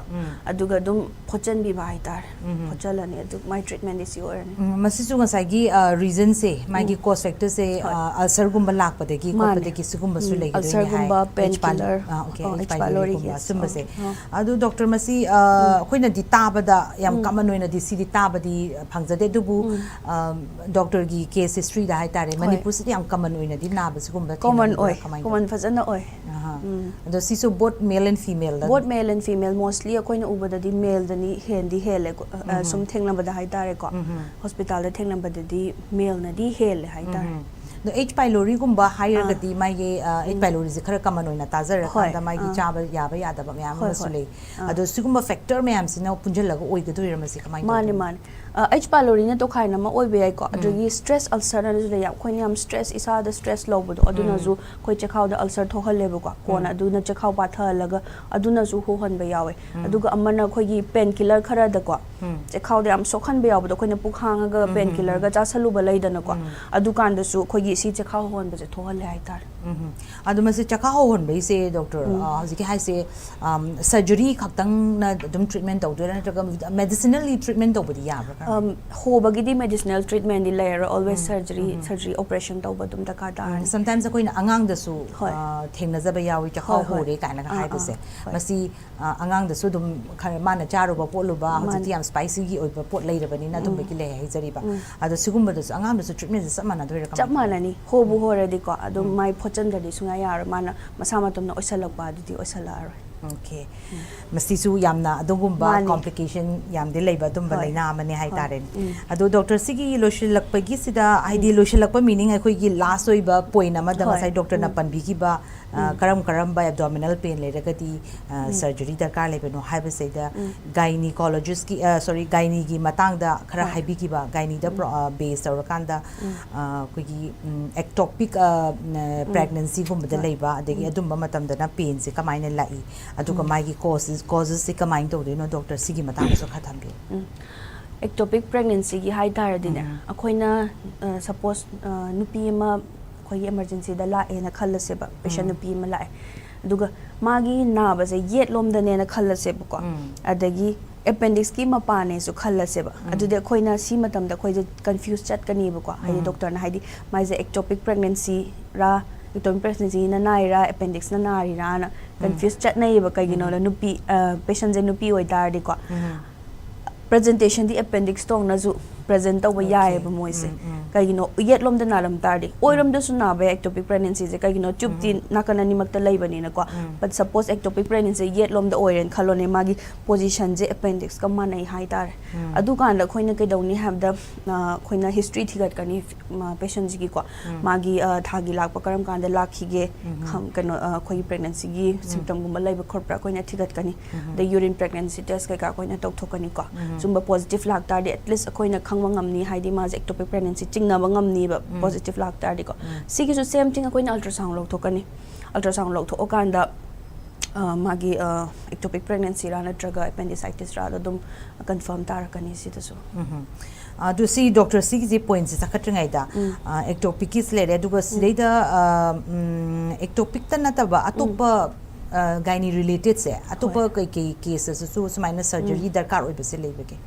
ꯑꯗꯨꯒ ꯑꯗꯨꯝ ꯐꯣꯠꯆꯟꯕꯤꯕ ꯍꯥꯏꯇꯥꯔꯦ꯫ ꯐꯣꯠꯆꯜꯂꯅꯤ꯫ ꯑꯗꯨ ꯃꯥꯏ treatmentꯗꯤ ꯁꯤ ꯑꯣꯏꯔꯅꯤ꯫ ꯎꯝ, ꯃꯁꯤꯁꯨ ꯉꯁꯥꯏꯒꯤ, ꯑ, reasonꯁꯦ, ꯃꯥꯒꯤ cause factorꯁꯦ, ꯍꯣꯏ꯫ ꯑ, ulcerꯒꯨꯝꯕ ꯂꯥꯛꯄꯗꯒꯤ ꯃꯥꯅꯦ꯫ ꯈꯣꯠꯄꯗꯒꯤ ꯁꯤꯒꯨꯝꯕꯁꯨ ꯎꯝ, ꯂꯩꯒꯗꯣꯏꯅꯦ ꯍꯥꯏ꯫ ulcerꯒꯨꯝꯕ, H. pylori, painkiller, ꯑ, okay, ꯑꯣ, H. H. pyloriꯒꯨꯝꯕ pyloriꯒꯤ, ꯁꯨꯝꯕꯁꯦ꯫ ꯑꯣ, ꯑꯣ꯫ ꯑꯗꯨ doctor, ꯃꯁꯤ, ꯑ, ꯑꯩꯈꯣꯏꯅꯗꯤ ꯇꯥꯕꯗ ꯌꯥꯝ common ꯑꯣꯏꯅꯗꯤ ꯁꯤꯗꯤ ꯇꯥꯕꯗꯤ ꯐꯪꯖꯗꯦ, ꯑꯗꯨꯕꯨ, ꯑ, doctorꯒꯤ case historyꯗ ꯍꯥꯏꯇꯥꯔꯦ, ꯍꯣꯏ꯫ ꯃꯅꯤꯄꯨꯔꯁꯤꯗ ꯌꯥꯝ common ꯑꯣꯏꯅꯗꯤ ꯅꯥꯕ ꯁꯤꯒꯨꯝꯕ Common ꯊꯦꯡꯅꯕꯤꯕ꯭ꯔꯥ? ꯑꯣꯏ, ꯀꯃꯥꯏꯅ common ꯇꯧꯏ? ꯐꯖꯅ ꯑꯣꯏ꯫ ꯑꯍꯥ꯫ ꯎꯝ꯫ ꯑꯗꯣ ꯁꯤꯁꯨ both male and female? Both male and female, mostly ꯑꯩꯈꯣꯏꯅ ꯎꯕꯗꯗꯤ maleꯗꯅꯤ ꯍꯦꯟꯗꯤ ꯍꯦꯜꯂꯦ, ꯑ, ꯁꯨꯝ ꯊꯦꯡꯅꯕꯗ ꯍꯥꯏꯇꯥꯔꯦꯀꯣ꯫ Hospitalꯗ ꯊꯦꯡꯅꯕꯗꯗꯤ maleꯅꯗꯤ ꯍꯦꯜꯂꯦ ꯍꯥꯏꯇꯥꯔꯦ꯫ ꯑꯗꯣ H. pyloriꯒꯨꯝꯕ ꯍꯥꯏꯔꯒꯗꯤ ꯃꯥꯒꯤ, ꯑ, H. pyloriꯁꯦ ꯈꯔ common ꯑꯣꯏꯅ ꯇꯥꯖꯔꯀꯥꯟꯗ ꯍꯣꯏ, ꯃꯥꯒꯤ ꯑꯥ꯫ ꯆꯥꯕ ꯌꯥꯕ ꯌꯥꯗꯕ ꯃꯌꯥꯝ ꯍꯣꯏ, ꯑꯃꯁꯨ ꯍꯣꯏ꯫ ꯂꯩ꯫ ꯑꯥ꯫ ꯑꯗꯣ ꯁꯤꯒꯨꯝꯕ factor ꯃꯌꯥꯝꯁꯤꯅ ꯄꯨꯟꯁꯤꯜꯂꯒ ꯑꯣꯏꯒꯗꯣꯏꯔꯥ ꯃꯁꯤ ꯀꯃꯥꯏꯅ ꯃꯥꯅꯦ, ꯇꯧꯗꯣꯏꯅꯣ? ꯃꯥꯅꯦ, ꯃꯥꯅꯦ꯫ ꯑ, H. pyloriꯅ ꯇꯣꯈꯥꯏꯅ ꯑꯃ ꯑꯣꯏꯕ ꯌꯥꯏꯀꯣ꯫ ꯑꯗꯒꯤ stress ulcerꯅꯁꯨ ꯂꯩ꯫ ꯑꯩꯈꯣꯏꯅ ꯌꯥꯝ stress, ꯏꯁꯥꯗ stress ꯂꯧꯕꯗꯣ, ꯑꯗꯨꯅꯁꯨ ꯑꯩꯈꯣꯏ ꯆꯈꯥꯎꯗ ulcer ꯊꯣꯛꯍꯜꯂꯦꯕꯀꯣ꯫ ꯀꯣꯟꯅ ꯑꯗꯨꯅ ꯆꯈꯥꯎ ꯄꯥꯊꯍꯜꯂꯒ ꯑꯗꯨꯅꯁꯨ ꯍꯣꯍꯟꯕ ꯌꯥꯎꯋꯦ꯫ ꯑꯗꯨꯒ ꯑꯃꯅ ꯑꯩꯈꯣꯏꯒꯤ painkiller ꯈꯔꯗꯀꯣ, ꯆꯈꯥꯎꯗ ꯌꯥꯝ ꯁꯣꯛꯍꯟꯕ ꯌꯥꯎꯕꯗꯣ, ꯑꯩꯈꯣꯏꯅ ꯄꯨꯛ ꯍꯥꯡꯉꯒ painkillerꯒ ꯆꯥꯁꯜꯂꯨꯕ ꯂꯩꯗꯅꯀꯣ꯫ ꯑꯗꯨꯀꯥꯟꯗꯁꯨ ꯑꯩꯈꯣꯏꯒꯤ ꯁꯤ ꯆꯦꯈꯥꯎ ꯍꯣꯟꯕꯁꯦ ꯊꯣꯛꯍꯜꯂꯦ ꯍꯥꯏꯇꯥꯔꯦ꯫ ꯎꯝ꯫ ꯑꯗꯣ ꯃꯁꯤ ꯆꯈꯥꯎ ꯍꯣꯟꯕꯩꯁꯦ ꯗꯣꯛꯇꯔ, ꯍꯧꯖꯤꯛꯀꯤ ꯍꯥꯏꯁꯦ ꯁꯔꯖꯔꯤ ꯈꯛꯇꯪꯅ ꯑꯗꯨꯝ ꯇ꯭ꯔꯤꯠꯃꯦꯟ ꯇꯧꯗꯣꯏꯔꯥ, ꯅꯠꯇ꯭ꯔꯒ ꯃꯦꯗꯤꯁꯤꯅꯦꯜꯂꯤ ꯇ꯭ꯔꯤꯠꯃꯦꯟ ꯇꯧꯕꯗꯤ ꯌꯥꯕ꯭ꯔꯥ? ꯍꯣꯕꯒꯤꯗꯤ ꯃꯦꯗꯤꯁꯤꯅꯦꯜ ꯇ꯭ꯔꯤꯠꯃꯦꯟꯗꯤ ꯂꯩꯔꯔꯣꯏ, ꯑꯣꯜꯋꯦꯁ ꯁꯔꯖꯔꯤ ꯁꯔꯖꯔꯤ ꯑꯣꯄꯔꯦꯁꯟ ꯇꯧꯕ ꯑꯗꯨꯝ ꯗꯔꯀꯥꯔ ꯇꯥꯔꯅꯤ꯫ ꯁꯝꯇꯥꯏꯝꯁ ꯑꯩꯈꯣꯏꯅ ꯑꯉꯥꯡꯗꯁꯨ ꯍꯣꯏ꯫ ꯊꯦꯡꯅꯖꯕ ꯌꯥꯎꯏ, ꯆꯈꯥꯎ ꯍꯣꯏ, ꯍꯣꯏ꯫ ꯍꯧꯔꯦ ꯀꯥꯏꯅꯒ ꯑꯥ, ꯑꯥ, ꯍꯥꯏꯕꯁꯦ꯫ ꯍꯣꯏ꯫ ꯃꯁꯤ ꯑꯉꯥꯡꯗꯁꯨ ꯑꯗꯨꯝ ꯈꯔ ꯃꯥꯅ ꯆꯥꯔꯨꯕ ꯄꯣꯠꯂꯨꯕ ꯍꯧꯖꯤꯛꯇꯤ ꯃꯥꯅꯤ꯫ ꯌꯥꯝ ꯁ꯭ꯄꯥꯏꯁꯤꯒꯤ ꯑꯣꯏꯕ ꯄꯣꯠ ꯂꯩꯔꯕꯅꯤꯅ ꯑꯗꯨꯝꯕꯒꯤ ꯂꯩ ꯍꯥꯏꯖꯔꯤꯕ꯫ ꯑꯗꯣ ꯁꯤꯒꯨꯝꯕꯗꯁꯨ ꯑꯉꯥꯡꯗꯁꯨ ꯇ꯭ꯔꯤꯠꯃꯦꯟꯁꯦ ꯆꯞ ꯃꯥꯟꯅꯗꯣꯏꯔꯥ, ꯀꯃꯥꯏꯅ ꯆꯞ ꯇꯧꯕ? ꯃꯥꯟꯅꯅꯤ꯫ ꯍꯣꯕꯨ ꯍꯣꯔꯗꯤꯀꯣ ꯑꯗꯨꯝ ꯃꯥꯏ ꯐꯣꯠꯆꯟꯗ꯭ꯔꯗꯤ ꯁꯨꯡꯌꯥ ꯌꯥꯔꯣꯏ꯫ ꯃꯥꯅ ꯃꯁꯥ ꯃꯇꯣꯝꯅ ꯑꯣꯏꯁꯜꯂꯛꯄ ꯑꯗꯨꯗꯤ ꯑꯣꯏꯁꯜꯂꯛꯑꯔꯣꯏ꯫ ꯑꯣꯀꯦ꯫ ꯃꯁꯤꯁꯨ ꯌꯥꯝꯅ ꯑꯗꯨꯒꯨꯝꯕ ꯃꯥꯅꯤ꯫ ꯀꯣꯝꯄ꯭ꯂꯤꯀꯦꯁꯟ ꯌꯥꯝꯗꯤ ꯂꯩꯕ ꯑꯗꯨꯝꯕ ꯍꯣꯏ꯫ ꯂꯥꯏꯅꯥ ꯑꯃꯅꯦ ꯍꯣꯏ꯫ ꯍꯥꯏꯇꯥꯔꯦꯅꯦ꯫ ꯎꯝ꯫ ꯑꯗꯣ ꯗꯣꯛꯇꯔ, ꯁꯤꯒꯤ ꯂꯣꯏꯁꯤꯜꯂꯛꯄꯒꯤꯁꯤꯗ, ꯍꯥꯏꯗꯤ ꯂꯣꯏꯁꯤꯜꯂꯛꯄ ꯃꯤꯅꯤꯡ ꯑꯩꯈꯣꯏꯒꯤ ꯂꯥꯁ ꯑꯣꯏꯕ ꯄꯣꯏꯟ ꯑꯃꯗ ꯍꯣꯏ꯫ ꯉꯁꯥꯏ ꯗꯣꯛꯇꯔꯅ ꯎꯝ꯫ ꯄꯟꯕꯤꯈꯤꯕ, ꯑ, ꯀꯔꯝ ꯀꯔꯝꯕ ꯑꯦꯕꯗꯣꯃꯤꯅꯦꯜ ꯄꯦꯟ ꯂꯩꯔꯒꯗꯤ ꯁꯔꯖꯔꯤ ꯗꯔꯀꯥꯔ ꯂꯩꯕꯅꯣ ꯍꯥꯏꯕꯁꯤꯗ, ꯎꯝ꯫ ꯒꯥꯏꯅꯤꯀꯣꯂꯣꯖꯤꯁꯀꯤ, ꯑ, ꯁꯣꯔꯤ, ꯒꯥꯏꯅꯤꯒꯤ ꯃꯇꯥꯡꯗ ꯈꯔ ꯍꯣꯏ꯫ ꯍꯥꯏꯕꯤꯈꯤꯕ, ꯒꯥꯏꯅꯤꯗ ꯎꯝ꯫ ꯄ꯭ꯔꯣ-, ꯑ, ꯕꯦꯁ ꯇꯧꯔꯀꯥꯟꯗ, ꯎꯝ꯫ ꯑ, ꯑꯩꯈꯣꯏꯒꯤ, ꯎꯝ, ꯑꯦꯛꯇꯣꯄꯤꯛ, ꯑ, ꯎꯝ꯫ ꯄ꯭ꯔꯦꯒꯅꯦꯟꯁꯤꯒꯨꯝꯕꯗ ꯍꯣꯏ꯫ ꯂꯩꯕ, ꯑꯗꯒꯤ ꯎꯝ꯫ ꯑꯗꯨꯝꯕ ꯃꯇꯝꯗꯅ ꯄꯦꯟꯁꯦ ꯀꯃꯥꯏꯅ ꯂꯥꯛꯏ, ꯑꯗꯨꯒ ꯎꯝ꯫ ꯃꯥꯒꯤ ꯀꯣꯖꯦꯁ, ꯀꯣꯖꯦꯁꯁꯦ ꯀꯃꯥꯏꯅ ꯇꯧꯗꯣꯏꯅꯣ, ꯗꯣꯛꯇꯔ, ꯁꯤꯒꯤ ꯃꯇꯥꯡꯗꯁꯨ ꯈꯔ ꯊꯝꯕꯤꯌꯨ꯫ ꯎꯝ꯫ ꯑꯦꯛꯇꯣꯄꯤꯛ ꯄ꯭ꯔꯦꯒꯅꯦꯟꯁꯤꯒꯤ ꯍꯥꯏ ꯇꯥꯔꯗꯤꯅꯦ, ꯎꯝ꯫ ꯑꯩꯈꯣꯏꯅ, ꯑ, ꯁꯄꯣꯁ, ꯑ, ꯅꯨꯄꯤ ꯑꯃ ꯑꯩꯈꯣꯏꯒꯤ ꯏꯃꯔꯖꯦꯟꯁꯤꯗ ꯂꯥꯛꯑꯦꯅ ꯈꯜꯂꯁꯦꯕ, ꯄꯦꯁꯦꯟ ꯎꯝ꯫ ꯅꯨꯄꯤ ꯑꯃ ꯂꯥꯛꯑꯦ, ꯑꯗꯨꯒ ꯃꯥꯒꯤ ꯅꯥꯕꯁꯦ ꯌꯦꯠꯂꯣꯝꯗꯅꯦꯅ ꯈꯜꯂꯁꯦꯕꯀꯣ, ꯎꯝ꯫ ꯑꯗꯒꯤ ꯑꯦꯄꯦꯟꯗꯤꯛꯁꯀꯤ ꯃꯄꯥꯅꯦꯁꯨ ꯈꯜꯂꯁꯦꯕ꯫ ꯎꯝ꯫ ꯑꯗꯨꯗꯤ ꯑꯩꯈꯣꯏꯅ ꯁꯤ ꯃꯇꯝꯗ ꯑꯩꯈꯣꯏꯁꯦ ꯀꯟꯐ꯭ꯌꯨꯁ ꯆꯠꯀꯅꯤꯕꯀꯣ, ꯍꯥꯏꯗꯤ ꯎꯝ꯫ ꯗꯣꯛꯇꯔꯅ ꯍꯥꯏꯗꯤ ꯃꯥꯏꯁꯦ ꯑꯦꯛꯇꯣꯄꯤꯛ ꯄ꯭ꯔꯦꯒꯅꯦꯟꯁꯤꯔꯥ, ꯑꯦꯛꯇꯣꯄꯤꯛ ꯄ꯭ꯔꯦꯒꯅꯦꯟꯁꯤꯅ ꯅꯥꯏꯔꯥ, ꯑꯦꯄꯦꯟꯗꯤꯛꯁꯅ ꯅꯥꯔꯤꯔꯥꯅ ꯀꯟꯐ꯭ꯌꯨꯁ ꯆꯠꯅꯩꯌꯦꯕ꯫ ꯀꯩꯒꯤꯅꯣꯗ ꯎꯝ꯫ ꯅꯨꯄꯤ, ꯑ, ꯄꯦꯁꯦꯟꯁꯦ ꯅꯨꯄꯤ ꯑꯣꯏꯇꯥꯔꯗꯤꯀꯣ, ꯎꯝ꯫ ꯄ꯭ꯔꯖꯦꯟꯇꯦꯁꯟꯗꯤ ꯑꯦꯄꯦꯟꯗꯤꯛꯁ ꯇꯧꯅꯁꯨ ꯄ꯭ꯔꯖꯦꯟ ꯇꯧꯕ ꯑꯣꯀꯦ꯫ ꯌꯥꯏꯑꯕ ꯃꯣꯏꯁꯦ꯫ ꯎꯝ, ꯎꯝ꯫ ꯀꯩꯒꯤꯅꯣ, ꯌꯦꯠꯂꯣꯝꯗ ꯅꯥꯔꯝ ꯇꯥꯔꯗꯤ, ꯑꯣꯏꯔꯣꯝꯗꯁꯨ ꯅꯥꯕ ꯌꯥꯏ ꯑꯦꯛꯇꯣꯄꯤꯛ ꯄ꯭ꯔꯦꯒꯅꯦꯟꯁꯤꯁꯦ꯫ ꯀꯩꯒꯤꯅꯣ, ꯇ꯭ꯌꯨꯕꯇꯤ ꯎꯝ꯫ ꯅꯥꯀꯟ ꯑꯅꯤꯃꯛꯇ ꯂꯩꯕꯅꯤꯅꯀꯣ꯫ ꯎꯝ꯫ But suppose ectopic pregnancy ꯁꯦ ꯌꯦꯠꯂꯣꯝꯗ ꯑꯣꯏꯔꯦꯅ ꯈꯜꯂꯣꯅꯦ, ꯃꯥꯒꯤ ꯄꯣꯖꯤꯁꯟꯁꯦ ꯑꯦꯄꯦꯟꯗꯤꯛꯁꯀ ꯃꯥꯟꯅꯩ ꯍꯥꯏꯇꯥꯔꯦ꯫ ꯎꯝ꯫ ꯑꯗꯨꯀꯥꯟꯗ ꯑꯩꯈꯣꯏꯅ ꯀꯩꯗꯧꯅꯤ ꯍꯥꯏꯕꯗ, ꯑ, ꯑꯩꯈꯣꯏꯅ ꯍꯤꯁꯇ꯭ꯔꯤ ꯊꯤꯒꯠꯀꯅꯤ, ꯃ, ꯄꯦꯁꯦꯟꯁꯤꯒꯤꯀꯣ꯫ ꯎꯝ꯫ ꯃꯥꯒꯤ, ꯑ, ꯊꯥꯒꯤ ꯂꯥꯛꯄ ꯀꯔꯝ ꯀꯥꯟꯗ ꯂꯥꯛꯈꯤꯒꯦ, ꯎꯝ꯫ ꯈꯝ-, ꯀꯩꯅꯣ, ꯑ, ꯑꯩꯈꯣꯏꯒꯤ ꯄ꯭ꯔꯦꯒꯅꯦꯟꯁꯤꯒꯤ ꯎꯝ꯫ ꯁꯤꯝꯇꯝꯒꯨꯝꯕ ꯂꯩꯕ ꯈꯣꯠꯄ꯭ꯔꯥ ꯑꯩꯈꯣꯏꯅ ꯊꯤꯒꯠꯀꯅꯤ꯫ ꯎꯝ꯫ ꯑꯗꯩ ꯌꯨꯔꯤꯟ ꯄ꯭ꯔꯦꯒꯅꯦꯟꯁꯤ ꯇꯦꯁ ꯀꯩꯀꯥ ꯑꯩꯈꯣꯏꯅ ꯇꯧꯊꯣꯛꯀꯅꯤꯀꯣ꯫ ꯎꯝ꯫ ꯁꯨꯝꯕ ꯄꯣꯖꯤꯇꯤꯚ ꯂꯥꯛꯇꯥꯔꯗꯤ, at least ꯑꯩꯈꯣꯏꯅ ꯈꯪꯕ ꯉꯝꯅꯤ, ꯍꯥꯏꯗꯤ ꯃꯥꯁꯦ ectopic pregnancy ꯆꯤꯡꯅꯕ ꯉꯝꯅꯤꯕ, ꯎꯝ꯫ ꯄꯣꯖꯤꯇꯤꯚ ꯂꯥꯛꯇꯥꯔꯗꯤꯀꯣ꯫ ꯎꯝ꯫ ꯁꯤꯒꯤꯁꯨ same thing, ꯑꯩꯈꯣꯏꯅ ultrasound ꯂꯧꯊꯣꯛꯀꯅꯤ꯫ Ultrasound ꯂꯧꯊꯣꯛꯑꯀꯥꯟꯗ, ꯑ, ꯃꯥꯒꯤ, ꯑ, ectopic pregnancy ꯔꯥ ꯅꯠꯇ꯭ꯔꯒ appendicitis ꯔꯥ ꯑꯗꯨꯝ ꯀꯟꯐꯥꯔꯝ ꯇꯥꯔꯛꯀꯅꯤ ꯁꯤꯗꯁꯨ꯫ ꯎꯝ꯫ ꯑꯗꯨ ꯁꯤ ꯗꯣꯛꯇꯔ ꯁꯤꯒꯤꯁꯦ ꯄꯣꯏꯟꯠꯁꯦ ꯆꯥꯈꯠꯇ꯭ꯔꯤꯉꯩꯗ, ꯎꯝ. ꯑꯦꯛꯇꯣꯄꯤꯛꯀꯤꯁ ꯂꯩꯔꯦ, ꯑꯗꯨꯒ ꯁꯤꯗꯩꯗ, ꯎꯝ, ꯑꯦꯛꯇꯣꯄꯤꯛꯇ ꯅꯠꯇꯕ ꯑꯇꯣꯞꯄ ꯒꯥꯏꯅꯤ ꯔꯤꯂꯦꯇꯦꯠꯁꯦ ꯑꯇꯣꯞꯄ, ꯍꯣꯏ. ꯀꯩꯀꯩ ꯀꯦꯁꯇꯁꯨ ꯁꯨꯃꯥꯏꯅ ꯁꯔꯖꯔꯤ, ꯎꯝ. ꯗꯔꯀꯥꯔ ꯑꯣꯏꯕꯁꯦ ꯂꯩꯕꯒꯦ?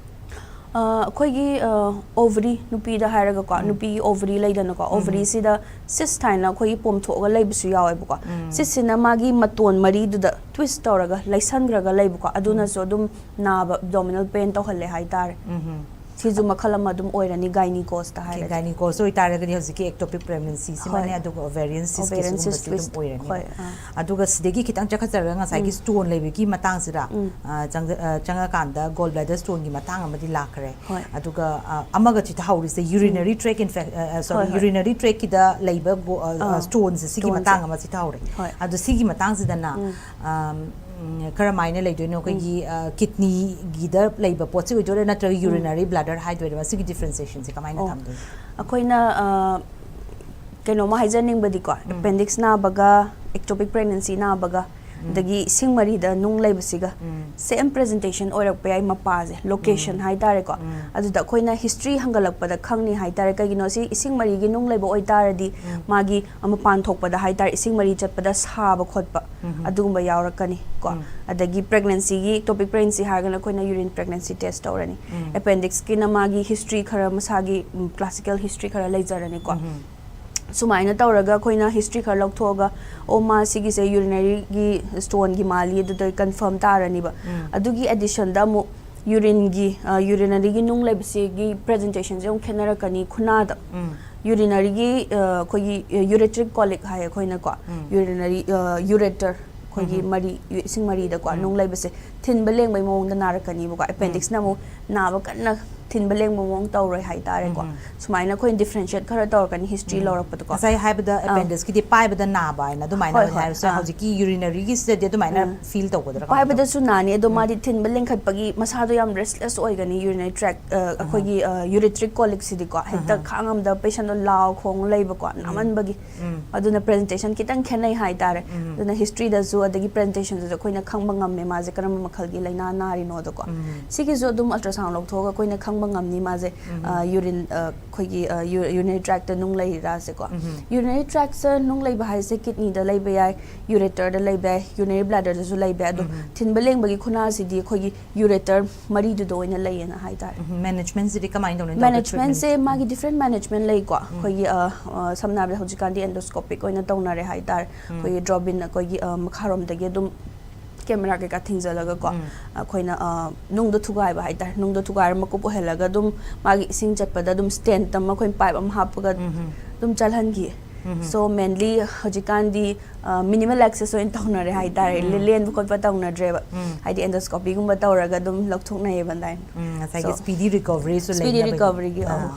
ꯑ, ꯑꯩꯈꯣꯏꯒꯤ, ꯑ, ꯑꯣꯚꯔꯤ, ꯅꯨꯄꯤꯗ ꯍꯥꯏꯔꯒꯀꯣ, ꯎꯝ. ꯅꯨꯄꯤꯒꯤ ꯑꯣꯚꯔꯤ ꯂꯩꯗꯅꯀꯣ, ꯎꯝ. ꯑꯣꯚꯔꯤꯁꯤꯗ ꯁꯤꯁ ꯍꯥꯏꯅ ꯑꯩꯈꯣꯏꯒꯤ ꯄꯣꯝꯊꯣꯛꯑꯒ ꯂꯩꯕꯁꯨ ꯌꯥꯎꯋꯦꯕꯀꯣ꯫ ꯎꯝ. ꯁꯤꯁꯤꯅ ꯃꯥꯒꯤ ꯃꯇꯣꯟ ꯃꯔꯤꯗꯨꯗ ꯇ꯭ꯋꯤꯁ ꯇꯧꯔꯒ ꯂꯩꯁꯟꯈ꯭ꯔꯒ ꯂꯩꯕꯀꯣ, ꯑꯗꯨꯅꯁꯨ ꯎꯝ. ꯑꯗꯨꯝ ꯅꯥꯕ, ꯑꯦꯕꯗꯣꯃꯤꯅꯦꯜ ꯄꯦꯟ ꯇꯧꯍꯜꯂꯦ ꯍꯥꯏꯇꯥꯔꯦ꯫ ꯎꯝ. ꯁꯤꯁꯨ ꯃꯈꯜ ꯑꯃ ꯑꯗꯨꯝ ꯑꯣꯏꯔꯅꯤ ꯒꯥꯏꯅꯤꯀꯣꯁꯇ ꯍꯥꯏꯔꯗꯤ꯫ ꯒꯥꯏꯅꯤꯀꯣꯁ ꯑꯣꯏꯇꯥꯔꯒꯗꯤ ꯍꯧꯖꯤꯛꯀꯤ ꯑꯦꯛꯇꯣꯄꯤꯛ ꯄ꯭ꯔꯦꯒꯅꯦꯟꯁꯤꯁꯤꯃꯅꯦ, ꯍꯣꯏ. ꯑꯗꯨꯒ ꯑꯣꯚꯦꯔꯤꯌꯟ ꯁꯤꯁꯀꯤ ꯑꯣꯚꯦꯔꯤꯌꯟ ꯁꯤꯁ ꯁꯤꯒꯨꯝꯕꯁꯨ ꯑꯗꯨꯝ ꯇ꯭ꯋꯤꯁ꯫ ꯑꯣꯏꯔꯅꯤ꯫ ꯍꯣꯏ, ꯑꯥ. ꯑꯗꯨꯒ ꯁꯤꯗꯒꯤ ꯈꯤꯇꯪ ꯆꯈꯠꯆꯔꯒ ꯉꯁꯥꯏꯒꯤ ꯎꯝ. ꯁ꯭ꯇꯣꯟ ꯂꯩꯕꯒꯤ ꯃꯇꯥꯡꯁꯤꯗ, ꯎꯝ. ꯑ, ꯆꯪꯖ-, ꯑ, ꯆꯪꯉꯀꯥꯟꯗ ꯒꯣꯜ ꯕ꯭ꯂꯦꯗꯔ ꯁ꯭ꯇꯣꯟꯒꯤ ꯃꯇꯥꯡ ꯑꯃꯗꯤ ꯂꯥꯛꯈ꯭ꯔꯦ꯫ ꯍꯣꯏ. ꯑꯗꯨꯒ, ꯑ, ꯑꯃꯒ ꯆꯤꯊꯍꯧꯔꯤꯁꯦ ꯌꯨꯔꯤꯅꯔꯤ ꯎꯝ. ꯇ꯭ꯔꯦꯛ ꯏꯟꯐꯦꯛ-, ꯑ, ꯑ, ꯁꯣꯔꯤ, ꯍꯣꯏ, ꯍꯣꯏ. ꯌꯨꯔꯤꯅꯔꯤ ꯇ꯭ꯔꯦꯛꯀꯤꯗ ꯂꯩꯕ ꯒꯣ-, ꯑ, ꯑ, ꯑꯥ. ꯁ꯭ꯇꯣꯟꯁꯦ, ꯁꯤꯒꯤ ꯁ꯭ꯇꯣꯟꯁꯦ. ꯃꯇꯥꯡ ꯑꯃ ꯆꯤꯊꯍꯧꯔꯦ꯫ ꯍꯣꯏ. ꯑꯗꯣ ꯁꯤꯒꯤ ꯃꯇꯥꯡꯁꯤꯗꯅ, ꯎꯝ. ꯑꯝ, ꯎꯝ, ꯀꯔꯝꯍꯥꯏꯅ ꯂꯩꯗꯣꯏꯅꯣ? ꯎꯝ. ꯑꯩꯈꯣꯏꯒꯤ, ꯑ, ꯀꯤꯠꯅꯤꯒꯤꯗ ꯂꯩꯕ ꯄꯣꯠꯁꯤ ꯑꯣꯏꯗꯣꯏꯔꯥ, ꯅꯠꯇ꯭ꯔꯒ ꯎꯝ. ꯌꯨꯔꯤꯅꯔꯤ ꯕ꯭ꯂꯦꯗꯔ ꯍꯥꯏꯗꯣꯏꯔꯥ? ꯃꯁꯤꯒꯤ ꯗꯤꯐ꯭ꯔꯦꯟꯁꯤꯌꯦꯁꯟꯁꯦ ꯀꯃꯥꯏꯅ ꯑꯣ. ꯊꯝꯗꯣꯏꯅꯣ? ꯑꯩꯈꯣꯏꯅ, ꯑ, ꯀꯩꯅꯣꯝꯃ ꯍꯥꯏꯖꯅꯤꯡꯕꯗꯤꯀꯣ, ꯎꯝ. ꯑꯦꯄꯦꯟꯗꯤꯛꯁ ꯅꯥꯕꯒ, ꯑꯦꯛꯇꯣꯄꯤꯛ ꯄ꯭ꯔꯦꯒꯅꯦꯟꯁꯤ ꯅꯥꯕꯒ, ꯎꯝ. ꯑꯗꯒꯤ ꯏꯁꯤꯡ ꯃꯔꯤꯗ ꯅꯨꯡ ꯂꯩꯕꯁꯤꯒ ꯎꯝ. ꯁꯦꯝ ꯄ꯭ꯔꯖꯦꯟꯇꯦꯁꯟ ꯑꯣꯏꯔꯛꯄ ꯌꯥꯏ, ꯃꯄꯥꯁꯦ, ꯂꯣꯀꯦꯁꯟ ꯎꯝ. ꯍꯥꯏꯇꯥꯔꯦꯀꯣ꯫ ꯎꯝ. ꯑꯗꯨꯗ ꯑꯩꯈꯣꯏꯅ ꯍꯤꯁꯇ꯭ꯔꯤ ꯍꯪꯒꯠꯂꯛꯄꯗ ꯈꯪꯅꯤ ꯍꯥꯏꯇꯥꯔꯦ꯫ ꯀꯩꯒꯤꯅꯣ ꯁꯤ ꯏꯁꯤꯡ ꯃꯔꯤꯒꯤ ꯅꯨꯡ ꯂꯩꯕ ꯑꯣꯏꯇꯥꯔꯗꯤ ꯎꯝ. ꯃꯥꯒꯤ ꯃꯄꯥꯟ ꯊꯣꯛꯄꯗ ꯍꯥꯏꯇꯥꯔꯦ, ꯏꯁꯤꯡ ꯃꯔꯤ ꯆꯠꯄꯗ ꯁꯥꯕ ꯈꯣꯠꯄ ꯎꯝ. ꯑꯗꯨꯒꯨꯝꯕ ꯌꯥꯎꯔꯛꯀꯅꯤ ꯀꯣ꯫ ꯎꯝ. ꯑꯗꯒꯤ ꯄ꯭ꯔꯦꯒꯅꯦꯟꯁꯤꯒꯤ, ꯑꯦꯛꯇꯣꯄꯤꯛ ꯄ꯭ꯔꯦꯒꯅꯦꯟꯁꯤ ꯍꯥꯏꯔꯒꯅ ꯑꯩꯈꯣꯏꯅ ꯌꯨꯔꯤꯟ ꯄ꯭ꯔꯦꯒꯅꯦꯟꯁꯤ ꯇꯦꯁ ꯇꯧꯔꯅꯤ꯫ ꯎꯝ. ꯑꯦꯄꯦꯟꯗꯤꯛꯁꯀꯤꯅ ꯃꯥꯒꯤ ꯍꯤꯁꯇ꯭ꯔꯤ ꯈꯔ, ꯃꯁꯥꯒꯤ, ꯎꯝ, ꯀ꯭ꯂꯥꯁꯤꯀꯦꯜ ꯍꯤꯁꯇ꯭ꯔꯤ ꯈꯔ ꯂꯩꯖꯔꯅꯤꯀꯣ꯫ ꯎꯝ. ꯁꯨꯃꯥꯏꯅ ꯇꯧꯔꯒ ꯑꯩꯈꯣꯏꯅ ꯍꯤꯁꯇ꯭ꯔꯤ ꯈꯔ ꯂꯧꯊꯣꯛꯑꯒ, "ꯑꯣ, ꯃꯥ ꯁꯤꯒꯤꯁꯦ ꯌꯨꯔꯤꯅꯔꯤꯒꯤ ꯁ꯭ꯇꯣꯟꯒꯤ ꯃꯥꯜꯂꯤ", ꯑꯗꯨꯗ ꯀꯟꯐꯥꯔꯝ ꯇꯥꯔꯅꯤꯕ꯫ ꯎꯝ. ꯑꯗꯨꯒꯤ ꯑꯦꯗꯤꯁꯟꯗ ꯑꯃꯨꯛ ꯌꯨꯔꯤꯟꯒꯤ, ꯑ, ꯌꯨꯔꯤꯅꯔꯤꯒꯤ ꯅꯨꯡ ꯂꯩꯕꯁꯤꯒꯤ ꯄ꯭ꯔꯖꯦꯟꯇꯦꯁꯟꯁꯦ ꯑꯃꯨꯛ ꯈꯦꯠꯅꯔꯛꯀꯅꯤ ꯈꯨꯅꯥꯗ꯫ ꯎꯝ. ꯌꯨꯔꯤꯅꯔꯤꯒꯤ, ꯑ, ꯑꯩꯈꯣꯏꯒꯤ, ꯑ, ꯌꯨꯔꯦꯇ꯭ꯔꯤꯛ ꯀꯣꯂꯤꯛ ꯍꯥꯏ ꯑꯩꯈꯣꯏꯅꯀꯣ꯫ ꯎꯝ. ꯌꯨꯔꯤꯅꯔꯤ, ꯑ, ꯌꯨꯔꯦꯇꯔ, ꯑꯩꯈꯣꯏꯒꯤ ꯎꯝ. ꯃꯔꯤ, ꯌꯨ-, ꯏꯁꯤꯡ ꯃꯔꯤꯗꯀꯣ ꯎꯝ. ꯅꯨꯡ ꯂꯩꯕꯁꯦ ꯊꯤꯟꯕ ꯂꯦꯡꯕꯩ ꯃꯑꯣꯡꯗ ꯅꯥꯔꯛꯀꯅꯤꯕꯀꯣ꯫ ꯎꯝ. ꯑꯦꯄꯦꯟꯗꯤꯛꯁꯅ ꯑꯃꯨꯛ ꯅꯥꯕ ꯀꯟꯅ ꯊꯤꯟꯕ ꯂꯦꯡꯕ ꯃꯑꯣꯡ ꯇꯧꯔꯣꯏ ꯍꯥꯏꯇꯥꯔꯦꯀꯣ꯫ ꯎꯝ. ꯁꯨꯃꯥꯏꯅ ꯑꯩꯈꯣꯏꯅ ꯗꯤꯐ꯭ꯔꯦꯟꯁꯤꯌꯦꯠ ꯈꯔ ꯇꯧꯔꯛꯀꯅꯤ ꯍꯤꯁꯇ꯭ꯔꯤ ꯎꯝ. ꯂꯧꯔꯛꯄꯗꯀꯣ꯫ ꯉꯁꯥꯏ ꯍꯥꯏꯕꯗ ꯑꯥ. ꯑꯦꯄꯦꯟꯗꯤꯛꯁꯀꯤꯗꯤ ꯄꯥꯏꯕꯗ ꯅꯥꯕ ꯍꯥꯏꯅ ꯑꯗꯨꯃꯥꯏꯅ ꯍꯣꯏ, ꯍꯣꯏ. ꯍꯥꯏꯔꯁꯨ ꯑꯥ. ꯍꯧꯖꯤꯛꯀꯤ ꯌꯨꯔꯤꯅꯔꯤꯒꯤꯁꯤꯗꯗꯤ ꯑꯗꯨꯃꯥꯏꯅ ꯎꯝ. ꯐꯤꯜ ꯇꯧꯒꯗ꯭ꯔꯥ ꯀꯃꯥꯏꯅ ꯇꯧꯒꯅꯤ? ꯄꯥꯏꯕꯗꯁꯨ ꯅꯥꯅꯤ, ꯑꯗꯣ ꯎꯝ. ꯃꯥꯗꯤ ꯊꯤꯟꯕ ꯂꯦꯡꯈꯠꯄꯒꯤ ꯃꯁꯥꯗꯣ ꯌꯥꯝ ꯔꯦꯁꯂꯦꯁ ꯑꯣꯏꯒꯅꯤ꯫ ꯌꯨꯔꯤꯅꯔꯤ ꯇ꯭ꯔꯦꯛ, ꯑ, ꯑꯍꯥ. ꯑꯩꯈꯣꯏꯒꯤ, ꯑ, ꯌꯨꯔꯦꯇ꯭ꯔꯤꯛ ꯀꯣꯂꯤꯛꯁꯤꯗꯤꯀꯣ, ꯍꯦꯛꯇ ꯑꯍꯥ. ꯈꯥꯡꯉꯝꯗ ꯄꯦꯁꯦꯟꯗꯣ ꯂꯥꯎ ꯈꯣꯡ ꯂꯩꯕꯀꯣ, ꯎꯝ. ꯅꯥꯃꯟꯕꯒꯤ꯫ ꯎꯝ. ꯑꯗꯨꯅ ꯄ꯭ꯔꯖꯦꯟꯇꯦꯁꯟ ꯈꯤꯇꯪ ꯈꯦꯠꯅꯩ ꯍꯥꯏꯇꯥꯔꯦ꯫ ꯎꯝ. ꯑꯗꯨꯅ ꯍꯤꯁꯇ꯭ꯔꯤꯗꯁꯨ ꯑꯗꯒꯤ ꯄ꯭ꯔꯖꯦꯟꯇꯦꯁꯟꯗꯁꯨ ꯑꯩꯈꯣꯏꯅ ꯈꯪꯕ ꯉꯝꯃꯦ ꯃꯥꯁꯦ ꯀꯔꯝꯕ ꯃꯈꯜꯒꯤ ꯂꯥꯏꯅꯥ ꯅꯥꯔꯤꯅꯣꯗꯣꯀꯣ꯫ ꯎꯝ. ꯁꯤꯒꯤꯁꯨ ꯑꯗꯨꯝ ꯑꯜꯇ꯭ꯔꯥꯁꯥꯎꯟ ꯂꯧꯊꯣꯛꯑꯒ ꯑꯩꯈꯣꯏꯅ ꯈꯪꯕ ꯉꯝꯅꯤ ꯃꯥꯁꯦ ꯌꯨꯔꯤꯟ ꯑꯩꯈꯣꯏꯒꯤ ꯌꯨꯔꯤꯅꯔꯤ ꯇ꯭ꯔꯦꯛꯇ ꯅꯨꯡ ꯂꯩꯔꯤꯔꯥꯁꯦꯀꯣ꯫ ꯌꯨꯔꯤꯅꯔꯤ ꯇ꯭ꯔꯦꯛꯁꯦ ꯅꯨꯡ ꯂꯩꯕ ꯍꯥꯏꯁꯦ ꯀꯤꯗꯅꯤꯗ ꯂꯩꯕ ꯌꯥꯏ, ꯌꯨꯔꯦꯇꯔꯗ ꯂꯩꯕ ꯌꯥꯏ, ꯌꯨꯔꯤꯅꯔꯤ ꯕ꯭ꯂꯦꯗꯔꯗꯁꯨ ꯂꯩꯕ ꯌꯥꯏ꯫ ꯑꯗꯣ ꯊꯤꯟꯕ ꯂꯦꯡꯕꯒꯤ ꯈꯨꯅꯥꯁꯤꯗꯤ ꯑꯩꯈꯣꯏꯒꯤ ꯌꯨꯔꯦꯇꯔ ꯃꯔꯤꯗꯨꯗ ꯑꯣꯏꯅ ꯂꯩꯌꯦꯅ ꯍꯥꯏꯇꯥꯔꯦ꯫ ꯃꯦꯅꯦꯖꯃꯦꯟꯁꯤꯗꯤ ꯀꯃꯥꯏꯅ ꯇꯧꯅꯤ doctor? ꯃꯦꯅꯦꯖꯃꯦꯟꯁꯦ ꯃꯥꯒꯤ ꯗꯤꯐ꯭ꯔꯦꯟ ꯃꯦꯅꯦꯖꯃꯦꯟ ꯂꯩꯀꯣ꯫ ꯑꯩꯈꯣꯏꯒꯤ ꯑ, ꯑ, ꯁꯝꯅ ꯍꯥꯏꯔꯕꯗ ꯍꯧꯖꯤꯛꯀꯥꯟꯗꯤ ꯑꯦꯟꯗꯣꯁꯀꯣꯄꯤꯛ ꯑꯣꯏꯅ ꯇꯧꯅꯔꯦ ꯍꯥꯏꯇꯥꯔꯦ꯫ ꯑꯩꯈꯣꯏꯒꯤ ꯗ꯭ꯔꯣꯕꯤꯟ ꯑꯩꯈꯣꯏꯒꯤ ꯑ, ꯃꯈꯥꯔꯣꯝꯗꯒꯤ ꯑꯗꯨꯝ ꯀꯦꯃꯦꯔꯥ ꯀꯩꯀꯥ ꯊꯤꯡꯖꯤꯜꯂꯒꯀꯣ ꯑꯩꯈꯣꯏꯅ ꯑ, ꯅꯨꯡꯗꯣ ꯊꯨꯒꯥꯏꯕ ꯍꯥꯏꯇꯥꯔꯦ꯫ ꯅꯨꯡꯗꯣ ꯊꯨꯒꯥꯏꯔ ꯃꯀꯨꯞ ꯑꯣꯏꯍꯜꯂꯒ ꯑꯗꯨꯝ ꯃꯥꯒꯤ ꯏꯁꯤꯡ ꯆꯠꯄꯗ ꯑꯗꯨꯝ ꯁ꯭ꯇꯦꯟꯠ ꯑꯃ ꯑꯩꯈꯣꯏꯅ ꯄꯥꯏꯞ ꯑꯃ ꯍꯥꯞꯄꯒ ꯑꯗꯨꯝ ꯆꯠꯍꯟꯈꯤ꯫ ꯁꯣ ꯃꯦꯟꯂꯤ ꯍꯧꯖꯤꯛꯀꯥꯟꯗꯤ ꯃꯤꯅꯤꯃꯜ ꯑꯦꯛꯁꯦꯁ ꯑꯣꯏꯅ ꯇꯧꯅꯔꯦ ꯍꯥꯏꯇꯥꯔꯦ꯫ ꯂꯦ- ꯂꯦꯟꯕ ꯈꯣꯠꯄ ꯇꯧꯅꯗ꯭ꯔꯦꯕ꯫ ꯍꯥꯏꯗꯤ ꯑꯦꯟꯗꯣꯁꯀꯣꯄꯤꯒꯨꯝꯕ ꯇꯧꯔꯒ ꯑꯗꯨꯝ ꯂꯧꯊꯣꯛꯅꯩꯌꯦꯕ ꯑꯗꯥꯏꯅ꯫ ꯎꯝ, ꯉꯁꯥꯏꯒꯤ So, ꯁ꯭ꯄꯤꯗꯤ ꯔꯤꯀꯣꯚꯔꯤꯁꯨ ꯁ꯭ꯄꯤꯗꯤ ꯂꯩꯅꯕꯒꯤ꯫ ꯔꯤꯀꯣꯚꯔꯤꯒꯤ, ꯑꯥ꯫ ꯑꯧ꯫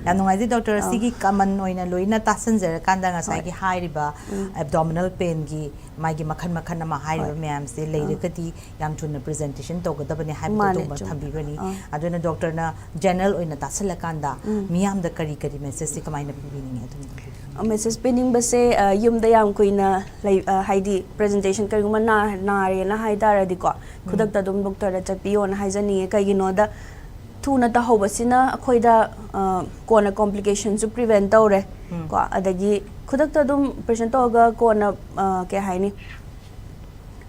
ꯌꯥꯝ ꯅꯨꯡꯉꯥꯏꯖꯩ ꯗꯣꯛꯇꯔ꯫ ꯑꯥ꯫ ꯁꯤꯒꯤ ꯀꯃꯟ ꯑꯣꯏꯅ ꯂꯣꯏꯅ ꯇꯥꯁꯟꯖꯔꯀꯥꯟꯗ ꯉꯁꯥꯏꯒꯤ ꯍꯥꯏꯔꯤꯕ ꯑꯦꯕꯗꯣꯃꯤꯅꯦꯜ ꯄꯦꯟꯒꯤ ꯃꯥꯒꯤ ꯃꯈꯜ ꯃꯈꯜ ꯑꯃ ꯍꯥꯏꯔꯤꯕ ꯍꯣꯏ꯫ ꯃꯌꯥꯝꯁꯦ ꯂꯩꯔꯒꯗꯤ ꯌꯥꯝ ꯊꯨꯅ ꯄ꯭ꯔꯖꯦꯟꯇꯦꯁꯟ ꯇꯧꯒꯗꯕꯅꯦ ꯍꯥꯏꯕꯗꯣ ꯃꯥꯅꯦ, ꯑꯗꯨꯝꯕ ꯆꯨꯝꯃꯦ꯫ ꯊꯝꯕꯤꯈ꯭ꯔꯅꯤ꯫ ꯑꯥ꯫ ꯑꯗꯨꯅ ꯗꯣꯛꯇꯔꯅ ꯖꯦꯅꯔꯦꯜ ꯑꯣꯏꯅ ꯇꯥꯁꯜꯂꯀꯥꯟꯗ ꯃꯤꯌꯥꯝꯗ ꯀꯔꯤ ꯀꯔꯤ ꯃꯦꯁꯦꯖꯁꯤ ꯀꯃꯥꯏꯅ ꯄꯤꯕꯤꯅꯤꯡꯉꯤ ꯑꯗꯨꯝ ꯊꯝꯕꯤꯌꯨ꯫ ꯃꯦꯁꯦꯖ ꯄꯤꯅꯤꯡꯕꯁꯦ ꯑ, ꯌꯨꯝꯗ ꯌꯥꯝ ꯀꯨꯏꯅ ꯂꯩ ꯑ, ꯍꯥꯏꯗꯤ ꯄ꯭ꯔꯖꯦꯟꯇꯦꯁꯟ ꯀꯔꯤꯒꯨꯝꯕ ꯅꯥ- ꯅꯥꯔꯦꯅ ꯍꯥꯏ ꯇꯥꯔꯗꯤꯀꯣ ꯈꯨꯗꯛꯇ ꯑꯗꯨꯝ ꯗꯣꯛꯇꯔꯗ ꯆꯠꯄꯤꯌꯣꯅ ꯍꯥꯏꯖꯅꯤꯡꯉꯦ꯫ ꯀꯩꯒꯤꯅꯣꯗ ꯊꯨꯅ ꯇꯧꯍꯧꯕꯁꯤꯅ ꯑꯩꯈꯣꯏꯗ ꯑ, ꯀꯣꯟꯅ ꯀꯣꯝꯄ꯭ꯂꯤꯀꯦꯁꯟꯁꯨ ꯄ꯭ꯔꯤꯚꯦꯟ ꯇꯧꯔꯦ ꯀꯣ꯫ ꯑꯗꯒꯤ ꯈꯨꯗꯛꯇ ꯑꯗꯨꯝ ꯑꯣꯄꯔꯦꯁꯟ ꯇꯧꯔꯒ ꯀꯣꯟꯅ ꯑ, ꯀꯩ ꯍꯥꯏꯅꯤ,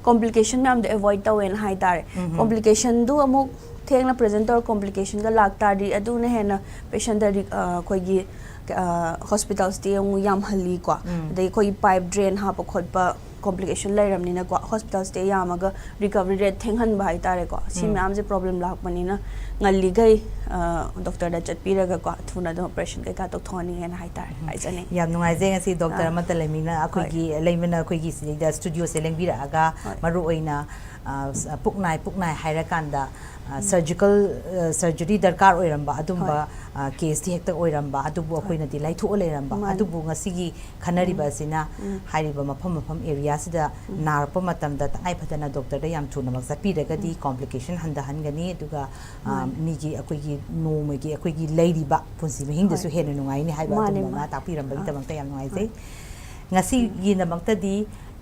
ꯀꯣꯝꯄ꯭ꯂꯤꯀꯦꯁꯟ ꯃꯌꯥꯝꯗꯣ ꯑꯦꯚꯣꯏꯗ ꯇꯧꯋꯦꯅ ꯍꯥꯏꯇꯥꯔꯦ꯫ ꯀꯣꯝꯄ꯭ꯂꯤꯀꯦꯁꯟꯗꯨ ꯑꯃꯨꯛ ꯊꯦꯡꯅ ꯄ꯭ꯔꯖꯦꯟ ꯇꯧꯔ ꯀꯣꯝꯄ꯭ꯂꯤꯀꯦꯁꯟꯒ ꯂꯥꯛꯇꯥꯔꯗꯤ ꯑꯗꯨꯅ ꯍꯦꯟꯅ ꯄꯦꯁꯦꯟꯗ ꯑ, ꯑꯩꯈꯣꯏꯒꯤ ꯍꯣꯁꯄꯤꯇꯥꯜꯁꯇꯤ ꯑꯃꯨꯛ ꯌꯥꯝꯍꯜꯂꯤꯀꯣ꯫ ꯑꯗꯩ ꯑꯩꯈꯣꯏꯒꯤ ꯄꯥꯏꯞ ꯗ꯭ꯔꯦꯟ ꯍꯥꯞꯄ ꯈꯣꯠꯄ ꯀꯣꯝꯄ꯭ꯂꯤꯀꯦꯁꯟ ꯂꯩꯔꯕꯅꯤꯅꯀꯣ ꯍꯣꯁꯄꯤꯇꯥꯜꯁꯇꯤ ꯌꯥꯝꯃꯒ ꯔꯤꯀꯚꯔꯤ ꯔꯦꯠ ꯊꯦꯡꯍꯟꯕ ꯍꯥꯏꯇꯥꯔꯦꯀꯣ꯫ ꯁꯤ ꯃꯌꯥꯝꯁꯦ ꯄ꯭ꯔꯣꯕ꯭ꯂꯦꯝ ꯂꯥꯛꯄꯅꯤꯅ ꯉꯜꯂꯤꯈꯩ ꯑ, ꯗꯣꯛꯇꯔꯗ ꯆꯠꯄꯤꯔꯒꯀꯣ ꯊꯨꯅ ꯑꯗꯨꯝ ꯑꯣꯄꯔꯦꯁꯟ ꯀꯩꯀꯥ ꯇꯧꯊꯣꯛꯍꯟꯅꯤꯡꯉꯦꯅ ꯍꯥꯏꯇꯥꯔꯦ ꯍꯥꯏꯖꯅꯤꯡꯉꯤ꯫ ꯌꯥꯝ ꯅꯨꯡꯉꯥꯏꯖꯩ ꯉꯁꯤ ꯗꯣꯛꯇꯔ ꯑꯥ꯫ ꯑꯃꯠꯇ ꯂꯩꯃꯤꯅ ꯑꯩꯈꯣꯏꯒꯤ ꯂꯩꯃꯅ ꯑꯩꯈꯣꯏꯒꯤ ꯁꯤꯗꯩꯗ ꯁ꯭ꯇꯨꯗꯤꯑꯣꯁꯦ ꯂꯦꯡꯕꯤꯔꯛꯑꯒ ꯍꯣꯏ꯫ ꯃꯔꯨ ꯑꯣꯏꯅ ꯑ, ꯁ- ꯄꯨꯛ ꯅꯥꯏ ꯄꯨꯛ ꯅꯥꯏ ꯍꯥꯏꯔꯀꯥꯟꯗ ꯁꯔꯖꯤꯀꯦꯜ ꯁꯔꯖꯔꯤ ꯗꯔꯀꯥꯔ ꯑꯣꯏꯔꯝꯕ ꯑꯗꯨꯝꯕ ꯍꯣꯏ꯫ ꯀꯦꯁꯇꯤ ꯍꯦꯛꯇ ꯑꯣꯏꯔꯝꯕ ꯑꯗꯨꯕꯨ ꯑꯩꯈꯣꯏꯅꯗꯤ ꯂꯥꯏꯊꯣꯛꯑ ꯂꯩꯔꯝꯕ꯫ ꯃꯥꯅꯤ꯫ ꯑꯗꯨꯕꯨ ꯉꯁꯤꯒꯤ ꯈꯟꯅꯔꯤꯕ ꯑꯁꯤꯅ ꯍꯥꯏꯔꯤꯕ ꯃꯐꯝ ꯃꯐꯝ ꯑꯦꯔꯤꯌꯥꯁꯤꯗ ꯅꯥꯔꯛꯄ ꯃꯇꯝꯗ ꯇꯉꯥꯏ ꯐꯗꯅ ꯗꯣꯛꯇꯔꯗ ꯌꯥꯝ ꯊꯨꯅꯃꯛ ꯆꯠꯄꯤꯔꯒꯗꯤ ꯀꯣꯝꯄ꯭ꯂꯤꯀꯦꯁꯟ ꯍꯟꯊꯍꯟꯒꯅꯤ꯫ ꯑꯗꯨꯒ ꯑ, ꯃꯥꯅꯤ꯫ ꯃꯤꯒꯤ ꯑꯩꯈꯣꯏꯒꯤ ꯅꯣꯡꯃꯒꯤ ꯑꯩꯈꯣꯏꯒꯤ ꯂꯩꯔꯤꯕ ꯄꯨꯟꯁꯤ ꯃꯍꯤꯡꯗꯁꯨ ꯍꯣꯏ꯫ ꯍꯦꯟꯅ ꯅꯨꯡꯉꯥꯏꯅꯤ ꯍꯥꯏꯕ ꯃꯥꯅꯦ, ꯑꯗꯨꯝꯕ ꯑꯃ ꯃꯥꯅꯦ꯫ ꯇꯥꯛꯄꯤꯔꯝꯕꯒꯤꯗꯃꯛꯇ ꯌꯥꯝ ꯅꯨꯡꯉꯥꯏꯖꯩ꯫ ꯉꯁꯤꯒꯤꯗꯃꯛꯇꯗꯤ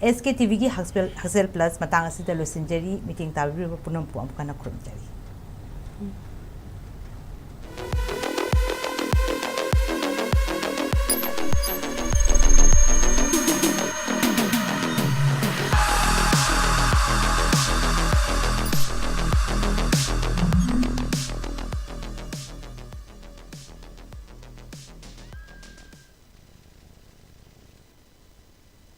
ꯑꯦꯁ ꯀꯦ ꯇꯤ ꯚꯤꯒꯤ ꯍꯛꯁꯦꯜ ꯍꯛꯁꯦꯜ ꯄ꯭ꯂꯁ ꯃꯇꯥꯡ ꯑꯁꯤꯗ ꯂꯣꯏꯁꯤꯟꯖꯔꯤ꯫ ꯃꯤꯠꯌꯦꯡ ꯇꯥꯕꯤꯔꯤꯕ ꯄꯨꯝꯅꯃꯛꯄꯨ ꯑꯃꯨꯛ ꯍꯟꯅ ꯈꯨꯔꯨꯝꯖꯔꯤ꯫